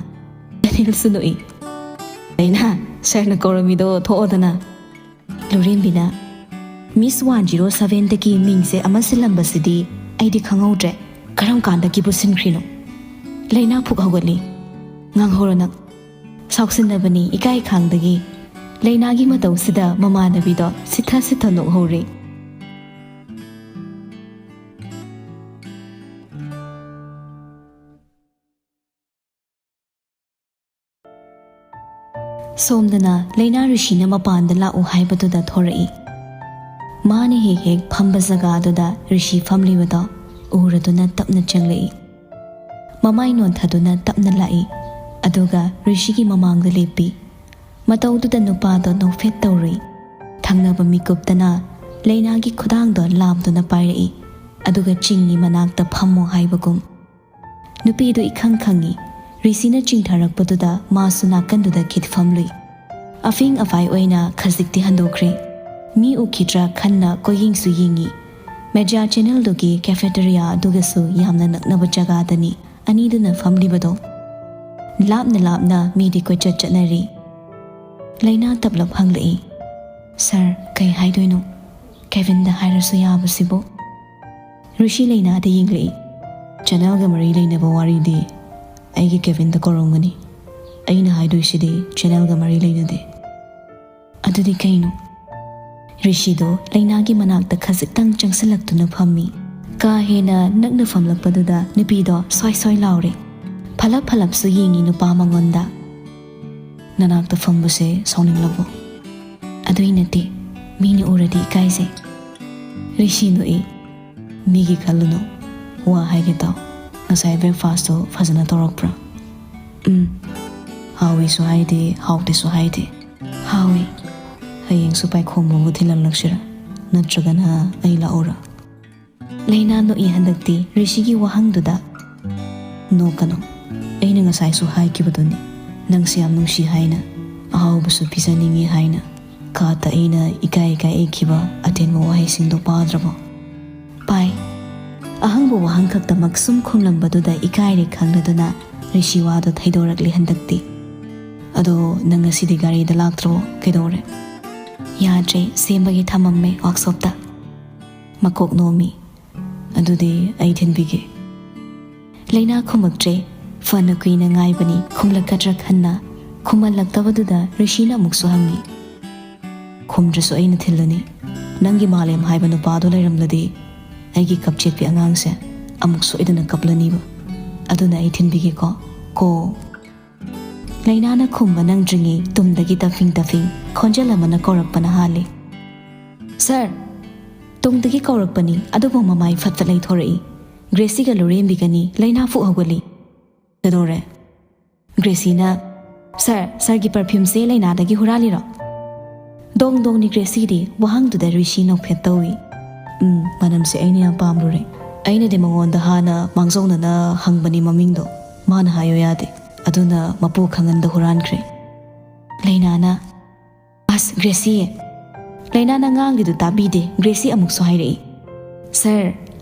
ꯗꯦꯅꯤꯌꯦꯜꯁꯨ ꯅꯣꯛꯏ꯫ "ꯂꯩꯅꯥ, ꯁꯥꯔꯅ ꯀꯧꯔꯝꯃꯤꯗꯣ ꯊꯣꯛꯑꯣꯗꯅ꯫" ꯂꯨꯔꯦꯝꯕꯤꯅ, "ꯃꯤꯁ ꯋꯥꯟ ꯖꯤꯔꯣ ꯁꯚꯦꯟꯗꯒꯤ ꯃꯤꯡꯁꯦ ꯑꯃ ꯁꯤꯜꯂꯝꯕꯁꯤꯗꯤ ꯑꯩꯗꯤ ꯈꯪꯍꯧꯗ꯭ꯔꯦ꯫ ꯀꯔꯝ ꯀꯥꯟꯗꯒꯤꯕꯨ ꯁꯤꯟꯈ꯭ꯔꯤꯅꯣ?" ꯂꯩꯅꯥ ꯐꯨꯛ ꯍꯧꯒꯠꯂꯤ꯫ "ꯉꯥꯡꯍꯧꯔꯣ ꯅꯪ꯫" ꯁꯥꯎꯁꯤꯟꯅꯕꯅꯤ ꯏꯀꯥꯏ ꯈꯥꯡꯗꯒꯤ꯫ ꯂꯩꯅꯥꯒꯤ ꯃꯇꯧꯁꯤꯗ ꯃꯃꯥꯟꯅꯕꯤꯗꯣ ꯁꯤꯊ ꯁꯤꯊ ꯅꯣꯛꯍꯧꯔꯦ꯫ ꯁꯣꯝꯗꯅ ꯂꯩꯅꯥ ꯔꯤꯁꯤꯅ ꯃꯄꯥꯟꯗ ꯂꯥꯛꯎ ꯍꯥꯏꯕꯗꯨꯗ ꯊꯣꯔꯛꯏ꯫ ꯃꯥꯅ ꯍꯦꯛ ꯍꯦꯛ ꯐꯝꯕ ꯖꯒꯥꯗꯨꯗ ꯔꯤꯁꯤ ꯐꯝꯂꯤꯕꯗꯣ ꯎꯔꯗꯨꯅ ꯇꯞꯅ ꯆꯪꯂꯛꯏ꯫ ꯃꯃꯥꯏ ꯅꯣꯟꯊꯗꯨꯅ ꯇꯞꯅ ꯂꯥꯛꯏ꯫ ꯑꯗꯨꯒ ꯔꯤꯁꯤꯒꯤ ꯃꯃꯥꯡꯗ ꯂꯦꯞꯄꯤ꯫ ꯃꯇꯧꯗꯨꯗ ꯅꯨꯄꯥꯗꯣ ꯅꯣꯛꯐꯦꯠ ꯇꯧꯔꯨꯏ꯫ ꯊꯪꯅꯕ ꯃꯤꯀꯨꯞꯇꯅ ꯂꯩꯅꯥꯒꯤ ꯈꯨꯗꯥꯡꯗꯣ ꯂꯥꯝꯗꯨꯅ ꯄꯥꯏꯔꯛꯏ꯫ ꯑꯗꯨꯒ ꯆꯤꯡꯒꯤ ꯃꯅꯥꯛꯇ ꯐꯝꯃꯣ ꯍꯥꯏꯕꯒꯨꯝ꯫ ꯅꯨꯄꯤꯗꯨ ꯏꯈꯪ ꯈꯪꯏ꯫ ꯔꯤꯁꯤꯅ ꯆꯤꯡꯊꯔꯛꯄꯗꯨꯗ ꯃꯥꯁꯨ ꯅꯥꯀꯟꯗꯨꯗ ꯈꯤꯠ ꯐꯝꯂꯨꯏ꯫ ꯑꯐꯤꯡ ꯑꯐꯥꯏ ꯑꯣꯏꯅ ꯈꯖꯤꯛꯇꯤ ꯍꯟꯗꯣꯛꯈ꯭ꯔꯦ꯫ ꯃꯤ ꯎꯈꯤꯗ꯭ꯔꯥ ꯈꯟꯅ ꯀꯣꯏꯌꯦꯡꯁꯨ ꯌꯦꯡꯏ꯫ ꯃꯦꯗꯤꯌꯥ ꯆꯦꯅꯦꯜꯗꯨꯒꯤ ꯀꯦꯐꯦꯇꯦꯔꯤꯌꯥ ꯑꯗꯨꯒꯁꯨ ꯌꯥꯝꯅ ꯅꯛꯅꯕ ꯖꯒꯥꯗꯅꯤ ꯑꯅꯤꯗꯨꯅ ꯐꯝꯂꯤꯕꯗꯣ꯫ ꯂꯥꯞꯅ ꯂꯥꯞꯅ ꯃꯤꯗꯤ ꯀꯣꯏꯆꯠ ꯆꯠꯅꯔꯤ꯫ ꯂꯩꯅꯥ ꯇꯞꯂꯞ ꯍꯪꯂꯛꯏ, "ꯁꯥꯔ, ꯀꯩ ꯍꯥꯏꯗꯣꯏꯅꯣ? ꯀꯦꯕꯤꯟꯗ ꯍꯥꯏꯔꯁꯨ ꯌꯥꯕꯁꯤꯕꯨ?" ꯔꯤꯁꯤ ꯂꯩꯅꯥꯗ ꯌꯦꯡꯂꯛꯏ꯫ "ꯆꯦꯅꯦꯜꯒ ꯃꯔꯤ ꯂꯩꯅꯕ ꯋꯥꯔꯤꯗꯤ ꯑꯩꯒꯤ ꯀꯦꯕꯤꯟꯗ ꯀꯧꯔꯝꯒꯅꯤ꯫ ꯑꯩꯅ ꯍꯥꯏꯗꯣꯏꯁꯤꯗꯤ ꯆꯦꯅꯦꯜꯒ ꯃꯔꯤ ꯂꯩꯅꯗꯦ꯫" "ꯑꯗꯨꯗꯤ ꯀꯩꯅꯣ?" ꯔꯤꯁꯤꯗꯣ ꯂꯩꯅꯥꯒꯤ ꯃꯅꯥꯛꯇ ꯈꯖꯤꯛꯇꯪ ꯆꯪꯁꯤꯜꯂꯛꯇꯨꯅ ꯐꯝꯃꯤ꯫ ꯀꯥ ꯍꯦꯟꯅ ꯅꯛꯅ ꯐꯝꯂꯛꯄꯗꯨꯗ ꯅꯨꯄꯤꯗꯣ ꯁ꯭ꯋꯥꯏ ꯁ꯭ꯋꯥꯏ ꯂꯥꯎꯔꯦ꯫ ꯐꯂꯞ ꯐꯂꯞꯁꯨ ꯌꯦꯡꯉꯤ ꯅꯨꯄꯥ ꯃꯉꯣꯟꯗ꯫ "ꯅꯅꯥꯛꯇ ꯐꯝꯕꯁꯦ ꯁꯥꯎꯅꯤꯡꯂꯕꯣ?" "ꯑꯗꯨꯏ ꯅꯠꯇꯦ, ꯃꯤꯅ ꯎꯔꯗꯤ ꯏꯀꯥꯏꯖꯩ꯫" ꯔꯤꯁꯤ ꯅꯣꯛꯏ꯫ "ꯃꯤꯒꯤ ꯈꯜꯂꯨꯅꯨ꯫ ꯋꯥ ꯍꯥꯏꯒꯦ ꯇꯥꯎ꯫ ꯉꯁꯥꯏ ꯕ꯭ꯔꯦꯛꯐꯥꯁꯇꯣ ꯐꯖꯅ ꯇꯧꯔꯛꯄ꯭ꯔꯥ?" "ꯎꯝ꯫ ꯍꯥꯎꯏꯁꯨ ꯍꯥꯏꯗꯦ, ꯍꯥꯎꯇꯦꯁꯨ ꯍꯥꯏꯗꯦ꯫" "ꯍꯥꯎꯏ꯫" "ꯍꯌꯦꯡꯁꯨ ꯄꯥꯏꯈꯣꯝꯕꯕꯨ ꯊꯤꯜꯍꯜꯂꯛꯁꯤꯔꯥ? ꯅꯠꯇ꯭ꯔꯒꯅ ꯑꯩ ꯂꯥꯛꯎꯔꯥ?" ꯂꯩꯅꯥ ꯅꯣꯛꯏ ꯍꯟꯗꯛꯇꯤ ꯔꯤꯁꯤꯒꯤ ꯋꯥꯍꯪꯗꯨꯗ꯫ "ꯅꯣꯛꯀꯅꯨ꯫ ꯑꯩꯅ ꯉꯁꯥꯏꯁꯨ ꯍꯥꯏꯈꯤꯕꯗꯨꯅꯤ, ꯅꯪꯁꯦ ꯌꯥꯝ ꯅꯨꯡꯁꯤ ꯍꯥꯏꯅ, ꯑꯍꯥꯎꯕꯁꯨ ꯄꯤꯖꯅꯤꯡꯉꯤ ꯍꯥꯏꯅ꯫ ꯀꯥꯠꯇ ꯑꯩꯅ ꯏꯀꯥꯏ ꯏꯀꯥꯏ ꯏꯈꯤꯕ ꯑꯇꯦꯟꯕ ꯋꯥꯍꯩꯁꯤꯡꯗꯣ ꯄꯥꯗ꯭ꯔꯕꯣ?" "ꯄꯥꯏ꯫" ꯑꯍꯪꯕ ꯋꯥꯍꯪ ꯈꯛꯇꯃꯛ ꯁꯨꯝ ꯈꯨꯝꯂꯝꯕꯗꯨꯗ ꯏꯀꯥꯏꯔꯦ ꯈꯪꯂꯗꯨꯅ ꯔꯤꯁꯤ ꯋꯥꯗꯣ ꯊꯩꯗꯣꯔꯛꯂꯤ ꯍꯟꯗꯛꯇꯤ꯫ "ꯑꯗꯣ ꯅꯪ ꯉꯁꯤꯗꯤ ꯒꯥꯔꯤꯗ ꯂꯥꯛꯇ꯭ꯔꯕꯣ? ꯀꯩꯗꯧꯔꯦ?" "ꯌꯥꯗ꯭ꯔꯦ, ꯁꯦꯝꯕꯒꯤ ꯊꯝꯃꯝꯃꯦ ꯋꯥꯛꯁꯣꯞꯇ꯫" ꯃꯀꯣꯛ ꯅꯣꯝꯃꯤ꯫ "ꯑꯗꯨꯗꯤ ꯑꯩ ꯊꯤꯟꯕꯤꯒꯦ꯫" ꯂꯩꯅꯥ ꯈꯨꯝꯃꯛꯇ꯭ꯔꯦ꯫ ꯐꯅ ꯀꯨꯏꯅ ꯉꯥꯏꯕꯅꯤ, ꯈꯨꯝꯂꯛꯀꯗ꯭ꯔꯥ ꯈꯟꯅ꯫ ꯈꯨꯝꯍꯜꯂꯛꯇꯕꯗꯨꯗ ꯔꯤꯁꯤꯅ ꯑꯃꯨꯛꯁꯨ ꯍꯪꯉꯤ꯫ "ꯈꯨꯝꯗ꯭ꯔꯁꯨ ꯑꯩꯅ ꯊꯤꯜꯂꯅꯤ꯫ ꯅꯪꯒꯤ ꯃꯥꯂꯦꯝ ꯍꯥꯏꯕ ꯅꯨꯄꯥꯗꯣ ꯂꯩꯔꯝꯂꯗꯤ ꯑꯩꯒꯤ ꯀꯞꯆꯦꯠꯄꯤ ꯑꯉꯥꯡꯁꯦ ꯑꯃꯨꯛ ꯁꯣꯏꯗꯅ ꯀꯞꯂꯅꯤꯕ꯫ ꯑꯗꯨꯅ ꯑꯩ ꯊꯤꯟꯕꯤꯒꯦꯀꯣ, ꯀꯣ꯫" ꯂꯩꯅꯥꯅ ꯈꯨꯝꯕ ꯅꯪꯗ꯭ꯔꯤꯉꯩ ꯇꯨꯡꯗꯒꯤ ꯇꯞꯐꯤꯡ ꯇꯞꯐꯤꯡ ꯈꯣꯟꯖꯦꯜ ꯑꯃꯅ ꯀꯧꯔꯛꯄꯅ ꯍꯥꯜꯂꯦ꯫ "ꯁꯥꯔ!" ꯇꯨꯡꯗꯒꯤ ꯀꯧꯔꯛꯄꯅꯤ, ꯑꯗꯨꯕꯨ ꯃꯃꯥꯏ ꯐꯠ ꯐꯠ ꯂꯩꯊꯣꯔꯛꯏ꯫ ꯒ꯭ꯔꯦꯁꯤꯒ ꯂꯨꯔꯦꯝꯕꯤꯒꯅꯤ꯫ ꯂꯩꯅꯥ ꯐꯨꯛ ꯍꯧꯒꯠꯂꯤ꯫ "ꯀꯩꯗꯧꯔꯦ?" ꯒ꯭ꯔꯦꯁꯤꯅ, "ꯁꯥꯔ, ꯁꯥꯔꯒꯤ ꯄꯔꯐ꯭ꯌꯨꯝꯁꯦ ꯂꯩꯅꯥꯗꯒꯤ ꯍꯨꯔꯥꯜꯂꯤꯔꯣ?" ꯗꯣꯡ ꯗꯣꯡꯅꯤ ꯒ꯭ꯔꯦꯁꯤꯗꯤ꯫ ꯋꯥꯍꯪꯗꯨꯗ ꯔꯤꯁꯤ ꯅꯣꯛꯐꯦꯠ ꯇꯧꯏ꯫ "ꯎꯝ, ꯃꯅꯝꯁꯦ ꯑꯩꯅ ꯌꯥꯝ ꯄꯥꯝꯂꯨꯔꯦ꯫ ꯑꯩꯅꯗꯤ ꯃꯉꯣꯟꯗ ꯍꯥꯟꯅ ꯃꯥꯡꯖꯧꯅꯅ ꯍꯪꯕꯅꯤ ꯃꯃꯤꯡꯗꯣ꯫ ꯃꯥꯅ ꯍꯥꯏꯌꯣ ꯌꯥꯗꯦ꯫ ꯑꯗꯨꯅ ꯃꯄꯨ ꯈꯪꯍꯟꯗ ꯍꯨꯔꯥꯟꯈ꯭ꯔꯦ꯫" ꯂꯩꯅꯥꯅ, "ꯑꯁ, ꯒ꯭ꯔꯦꯁꯤ!" ꯂꯩꯅꯥꯅ ꯉꯥꯡꯂꯤꯗꯨ ꯇꯥꯕꯤꯗꯦ꯫ ꯒ꯭ꯔꯦꯁꯤ ꯑꯃꯨꯛꯁꯨ ꯍꯥꯏꯔꯛꯏ, "ꯁꯥꯔ,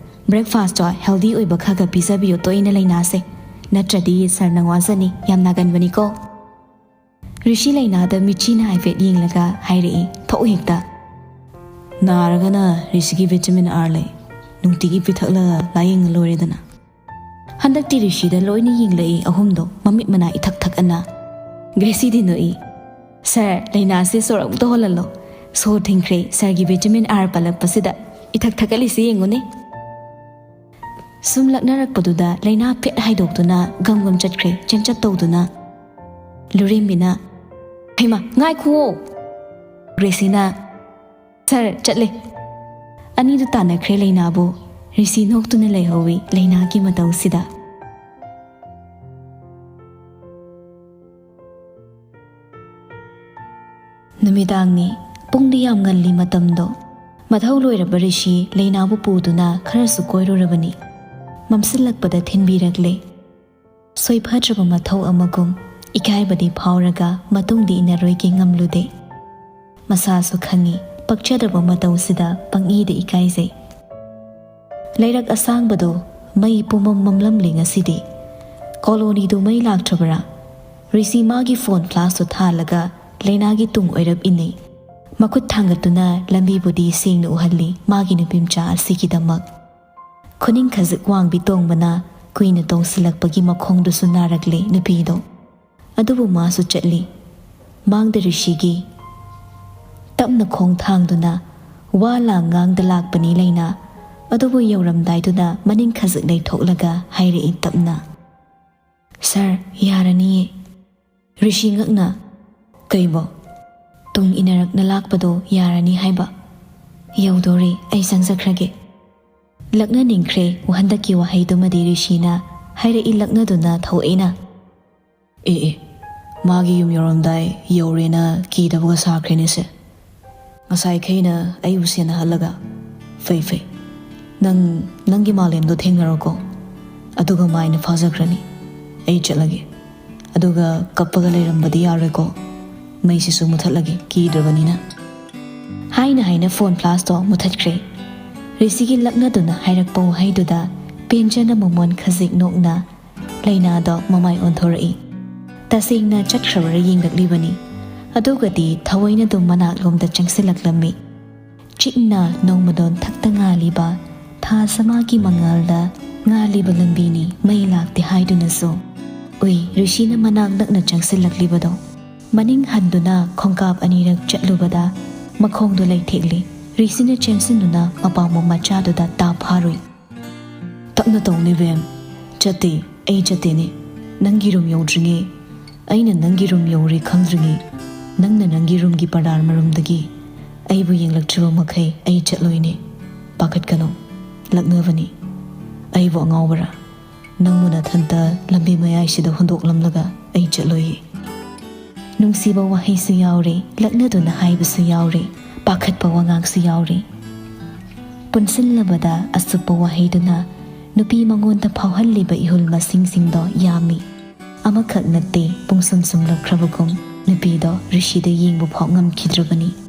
ꯕ꯭ꯔꯦꯛꯐꯥꯁꯇꯣ ꯍꯦꯜꯗꯤ ꯑꯣꯏꯕ ꯈꯔ ꯈꯔ ꯄꯤꯖꯕꯤꯌꯣ ꯇꯣꯏꯅ ꯂꯩꯅꯥꯁꯦ꯫ ꯅꯠꯇ꯭ꯔꯗꯤ ꯁꯥꯔ ꯅꯪ ꯋꯥꯖꯅꯤ, ꯌꯥꯝ ꯅꯥꯒꯟꯕꯅꯤꯀꯣ꯫" ꯔꯤꯁꯤ ꯂꯩꯅꯥꯗ ꯃꯤꯠꯆꯤꯅ ꯍꯥꯏꯐꯦꯠ ꯌꯦꯡꯂꯒ ꯍꯥꯏꯔꯛꯏ, ꯊꯣꯛꯎ ꯍꯦꯛꯇ꯫ "ꯅꯥꯔꯒꯅ ꯔꯤꯁꯤꯒꯤ ꯚꯤꯇꯥꯃꯤꯟ ꯑꯥꯔ ꯂꯩ, ꯅꯨꯡꯇꯤꯒꯤ ꯄꯤꯊꯛꯂꯒ ꯂꯥꯌꯦꯡꯉ ꯂꯣꯏꯔꯦꯗꯅ꯫" ꯍꯟꯗꯛꯇꯤ ꯔꯤꯁꯤꯗ ꯂꯣꯏꯅ ꯌꯦꯡꯂꯛꯏ ꯑꯍꯨꯝꯗꯣ, ꯃꯃꯤꯠ ꯃꯅꯥ ꯏꯊꯛ ꯊꯛ ꯑꯅ꯫ ꯒ꯭ꯔꯦꯁꯤꯗꯤ ꯅꯣꯛꯏ, "ꯁꯥꯔ, ꯂꯩꯅꯥꯁꯦ ꯁꯣꯔ ꯑꯃꯨꯛꯇ ꯍꯣꯜꯍꯜꯂꯣ꯫ ꯁꯣꯔ ꯊꯤꯡꯈ꯭ꯔꯦ ꯁꯥꯔꯒꯤ ꯚꯤꯇꯥꯃꯤꯟ ꯑꯥꯔ ꯄꯜꯂꯛꯄꯁꯤꯗ꯫ ꯏꯊꯛ ꯊꯛꯀꯠꯂꯤꯁꯤ ꯌꯦꯡꯉꯨꯅꯦ꯫" ꯁꯨꯝ ꯂꯛꯅꯔꯛꯄꯗꯨꯗ ꯂꯩꯅꯥ ꯐꯦꯠ ꯍꯥꯏꯗꯣꯛꯇꯨꯅ ꯒꯝ ꯒꯝ ꯆꯠꯈ꯭ꯔꯦ, ꯆꯦꯟꯆꯠ ꯇꯧꯗꯨꯅ꯫ ꯂꯨꯔꯦꯝꯕꯤꯅ, "ꯍꯩꯃꯥ, ꯉꯥꯏꯈꯨꯑꯣ!" ꯒ꯭ꯔꯦꯁꯤꯅ, "ꯁꯥꯔ, ꯆꯠꯂꯦ꯫" ꯑꯅꯤꯗꯨ ꯇꯥꯟꯅꯈ꯭ꯔꯦ ꯂꯩꯅꯥꯕꯨ꯫ ꯔꯤꯁꯤ ꯅꯣꯛꯇꯨꯅ ꯂꯩꯍꯧꯋꯤ ꯂꯩꯅꯥꯒꯤ ꯃꯇꯧꯁꯤꯗ꯫ ꯅꯨꯃꯤꯗꯥꯡꯅꯤ꯫ ꯄꯨꯡꯗꯤ ꯌꯥꯝ ꯉꯜꯂꯤ ꯃꯇꯝꯗꯣ꯫ ꯃꯊꯧ ꯂꯣꯏꯔꯕ ꯔꯤꯁꯤ ꯂꯩꯅꯥꯕꯨ ꯄꯨꯗꯨꯅ ꯈꯔꯁꯨ ꯀꯣꯏꯔꯨꯔꯕꯅꯤ꯫ ꯃꯝꯁꯤꯜꯂꯛꯄꯗ ꯊꯤꯟꯕꯤꯔꯛꯂꯦ꯫ ꯁꯣꯏꯐꯗ꯭ꯔꯕ ꯃꯊꯧ ꯑꯃꯒꯨꯝ ꯏꯀꯥꯏꯕꯗꯤ ꯐꯥꯎꯔꯒ ꯃꯇꯨꯡꯗꯤ ꯏꯟꯅꯔꯣꯏꯒꯦ ꯉꯝꯂꯨꯗꯦ꯫ ꯃꯁꯥꯁꯨ ꯈꯪꯏ, ꯄꯛꯆꯗꯕ ꯃꯇꯧꯁꯤꯗ ꯄꯪꯏꯗ ꯏꯀꯥꯏꯖꯩ꯫ ꯂꯩꯔꯛ ꯑꯁꯥꯡꯕꯗꯣ ꯃꯩ ꯄꯨꯝꯃꯝ ꯃꯝꯂꯝꯂꯤ ꯉꯁꯤꯗꯤ꯫ ꯀꯣꯂꯣꯅꯤꯗꯨ ꯃꯩ ꯂꯥꯛꯇ꯭ꯔꯕꯔꯥ? ꯔꯤꯁꯤ ꯃꯥꯒꯤ ꯐꯣꯟ ꯐ꯭ꯂꯥꯁꯇꯨ ꯊꯥꯜꯂꯒ ꯂꯩꯅꯥꯒꯤ ꯇꯨꯡ ꯑꯣꯏꯔꯞ ꯏꯟꯅꯩ꯫ ꯃꯈꯨꯠ ꯊꯥꯡꯒꯠꯇꯨꯅ ꯂꯝꯕꯤꯕꯨꯗꯤ ꯁꯦꯡꯅ ꯎꯍꯜꯂꯤ ꯃꯥꯒꯤ ꯅꯨꯄꯤꯝꯆꯥ ꯑꯁꯤꯒꯤꯗꯃꯛ꯫ ꯈꯨꯅꯤꯡ ꯈꯖꯤꯛ ꯋꯥꯡꯕꯤ ꯇꯣꯡꯕꯅ ꯀꯨꯏꯅ ꯇꯣꯡꯁꯤꯜꯂꯛꯄꯒꯤ ꯃꯈꯣꯡꯗꯨꯁꯨ ꯅꯥꯔꯛꯂꯦ ꯅꯨꯄꯤꯗꯣ꯫ ꯑꯗꯨꯕꯨ ꯃꯥꯁꯨ ꯆꯠꯂꯤ꯫ ꯃꯥꯡꯗ ꯔꯤꯁꯤꯒꯤ꯫ ꯇꯞꯅ ꯈꯣꯡ ꯊꯥꯡꯗꯨꯅ ꯋꯥ ꯂꯥꯡ ꯉꯥꯡꯗ ꯂꯥꯛꯄꯅꯤ ꯂꯩꯅꯥ꯫ ꯑꯗꯨꯕꯨ ꯌꯧꯔꯝꯗꯥꯏꯗꯨꯗ ꯃꯅꯤꯡ ꯈꯖꯤꯛ ꯂꯩꯊꯣꯛꯂꯒ ꯍꯥꯏꯔꯛꯏ ꯇꯞꯅ, "ꯁꯥꯔ, ꯌꯥꯔꯅꯤꯌꯦ꯫" ꯔꯤꯁꯤ ꯉꯛꯅ, "ꯀꯩꯕꯣ?" "ꯇꯨꯡ ꯏꯟꯅꯔꯛꯅ ꯂꯥꯛꯄꯗꯣ ꯌꯥꯔꯅꯤ ꯍꯥꯏꯕ?" "ꯌꯧꯗꯣꯔꯦ, ꯑꯩ ꯆꯪꯖꯈ꯭ꯔꯒꯦ꯫" ꯂꯛꯅꯅꯤꯡꯈ꯭ꯔꯦ ꯍꯟꯗꯛꯀꯤ ꯋꯥꯍꯩꯗꯨꯃꯗꯤ ꯔꯤꯁꯤꯅ ꯍꯥꯏꯔꯛꯏ ꯂꯛꯅꯗꯨꯅ ꯊꯧꯑꯣꯏꯅ꯫ "ꯑꯦ ꯑꯦ, ꯃꯥꯒꯤ ꯌꯨꯝ ꯌꯧꯔꯝꯗꯥꯏ ꯌꯧꯔꯦꯅ ꯀꯤꯗꯕꯒ ꯁꯥꯈ꯭ꯔꯦꯅꯦꯁꯦ꯫ ꯉꯁꯥꯏꯈꯩꯅ ꯑꯩꯕꯨ ꯁꯦꯟꯅꯍꯜꯂꯒ꯫ ꯐꯩ ꯐꯩ꯫ ꯅꯪ ꯅꯪꯒꯤ ꯃꯥꯂꯦꯝꯗꯣ ꯊꯦꯡꯅꯔꯣꯀꯣ꯫ ꯑꯗꯨꯒ ꯃꯥꯏꯅ ꯐꯥꯖꯈ꯭ꯔꯅꯤ꯫ ꯑꯩ ꯆꯠꯂꯒꯦ꯫ ꯑꯗꯨꯒ ꯀꯞꯄꯒ ꯂꯩꯔꯝꯕꯗꯤ ꯌꯥꯔꯣꯏꯀꯣ꯫ ꯃꯩꯁꯤꯁꯨ ꯃꯨꯊꯠꯂꯒꯦ, ꯀꯤꯗ꯭ꯔꯕꯅꯤꯅ꯫" ꯍꯥꯏꯅ ꯍꯥꯏꯅ ꯐꯣꯟ ꯐ꯭ꯂꯥꯁꯇꯣ ꯃꯨꯊꯠꯈ꯭ꯔꯦ꯫ ꯔꯤꯁꯤꯒꯤ ꯂꯛꯅꯗꯨꯅ ꯍꯥꯏꯔꯛꯄ ꯋꯥꯍꯩꯗꯨꯗ ꯄꯦꯟꯖꯅ ꯃꯃꯣꯟ ꯈꯖꯤꯛ ꯅꯣꯛꯅ ꯂꯩꯅꯥꯗꯣ ꯃꯃꯥꯏ ꯑꯣꯟꯊꯣꯔꯛꯏ꯫ ꯇꯁꯦꯡꯅ ꯆꯠꯈ꯭ꯔꯕꯔꯥ ꯌꯦꯡꯂꯛꯂꯤꯕꯅꯤ꯫ ꯑꯗꯨꯒꯗꯤ ꯊꯑꯣꯏꯅꯗꯨꯝ ꯃꯅꯥꯛꯂꯣꯝꯗ ꯆꯪꯁꯤꯜꯂꯛꯂꯝꯃꯤ꯫ ꯆꯤꯛꯅ ꯅꯣꯡꯃꯗꯣꯟ ꯊꯛꯇ ꯉꯥꯜꯂꯤꯕ ꯊꯥ ꯁꯃꯥꯒꯤ ꯃꯉꯥꯜꯗ ꯉꯥꯜꯂꯤꯕ ꯂꯝꯕꯤꯅꯤ, ꯃꯩ ꯂꯥꯛꯇꯦ ꯍꯥꯏꯗꯨꯅꯁꯨ꯫ ꯎꯏ, ꯔꯤꯁꯤꯅ ꯃꯅꯥꯛ ꯅꯛꯅ ꯆꯪꯁꯤꯜꯂꯛꯂꯤꯕꯗꯣ꯫ ꯃꯅꯤꯡ ꯍꯟꯗꯨꯅ ꯈꯣꯡꯀꯥꯞ ꯑꯅꯤꯔꯛ ꯆꯠꯂꯨꯕꯗ ꯃꯈꯣꯡꯗꯣ ꯂꯩꯊꯦꯛꯂꯤ꯫ ꯔꯤꯁꯤꯅ ꯆꯦꯟꯁꯤꯟꯗꯨꯅ ꯃꯄꯥꯝꯕꯣꯝ ꯃꯆꯥꯗꯨꯗ ꯇꯥ ꯐꯥꯔꯨꯏ꯫ "ꯇꯞꯅ ꯇꯧꯅꯦ ꯕꯦꯝ꯫ ꯆꯠꯇꯦ, ꯑꯩ ꯆꯠꯇꯦꯅꯦ꯫ ꯅꯪꯒꯤ ꯔꯨꯝ ꯌꯧꯗ꯭ꯔꯤꯉꯩ, ꯑꯩꯅ ꯅꯪꯒꯤ ꯔꯨꯝ ꯌꯧꯔꯦ ꯈꯪꯗ꯭ꯔꯤꯉꯩ, ꯅꯪꯅ ꯅꯪꯒꯤ ꯔꯨꯝꯒꯤ ꯄꯔꯗꯥꯔ ꯃꯔꯨꯝꯗꯒꯤ ꯑꯩꯕꯨ ꯌꯦꯡꯂꯛꯇ꯭ꯔꯤꯕ ꯃꯈꯩ ꯑꯩ ꯆꯠꯂꯣꯏꯅꯦ꯫ ꯄꯥꯈꯠꯀꯅꯨ, ꯂꯛꯅꯕꯅꯤ꯫ ꯑꯩꯕꯨ ꯑꯉꯥꯎꯕꯔꯥ? ꯅꯪꯕꯨ ꯅꯊꯟꯇ ꯂꯝꯕꯤ ꯃꯌꯥꯏꯁꯤꯗ ꯍꯨꯟꯗꯣꯛꯂꯝꯂꯒ ꯑꯩ ꯆꯠꯂꯣꯏꯌꯦ꯫" ꯅꯨꯡꯁꯤꯕ ꯋꯥꯍꯩꯁꯨ ꯌꯥꯎꯔꯦ, ꯂꯛꯅꯗꯨꯅ ꯍꯥꯏꯕꯁꯨ ꯌꯥꯎꯔꯦ, ꯄꯥꯈꯠꯄ ꯋꯥꯉꯥꯡꯁꯨ ꯌꯥꯎꯔꯦ꯫ ꯄꯨꯟꯁꯤꯜꯂꯕꯗ ꯑꯁꯨꯞꯄ ꯋꯥꯍꯩꯗꯨꯅ ꯅꯨꯄꯤ ꯃꯉꯣꯟꯗ ꯐꯥꯎꯍꯜꯂꯤꯕ ꯏꯍꯨꯜ ꯃꯁꯤꯡꯁꯤꯡꯗꯣ ꯌꯥꯝꯃꯤ꯫ ꯑꯃꯈꯛ ꯅꯠꯇꯦ, ꯄꯨꯡꯁꯨꯝ ꯁꯨꯝꯂꯛꯈ꯭ꯔꯕꯒꯨꯝ ꯅꯨꯄꯤꯗꯣ ꯔꯤꯁꯤꯗ ꯌꯦꯡꯕ ꯐꯥꯎ ꯉꯝꯈꯤꯗ꯭ꯔꯕꯅꯤ꯫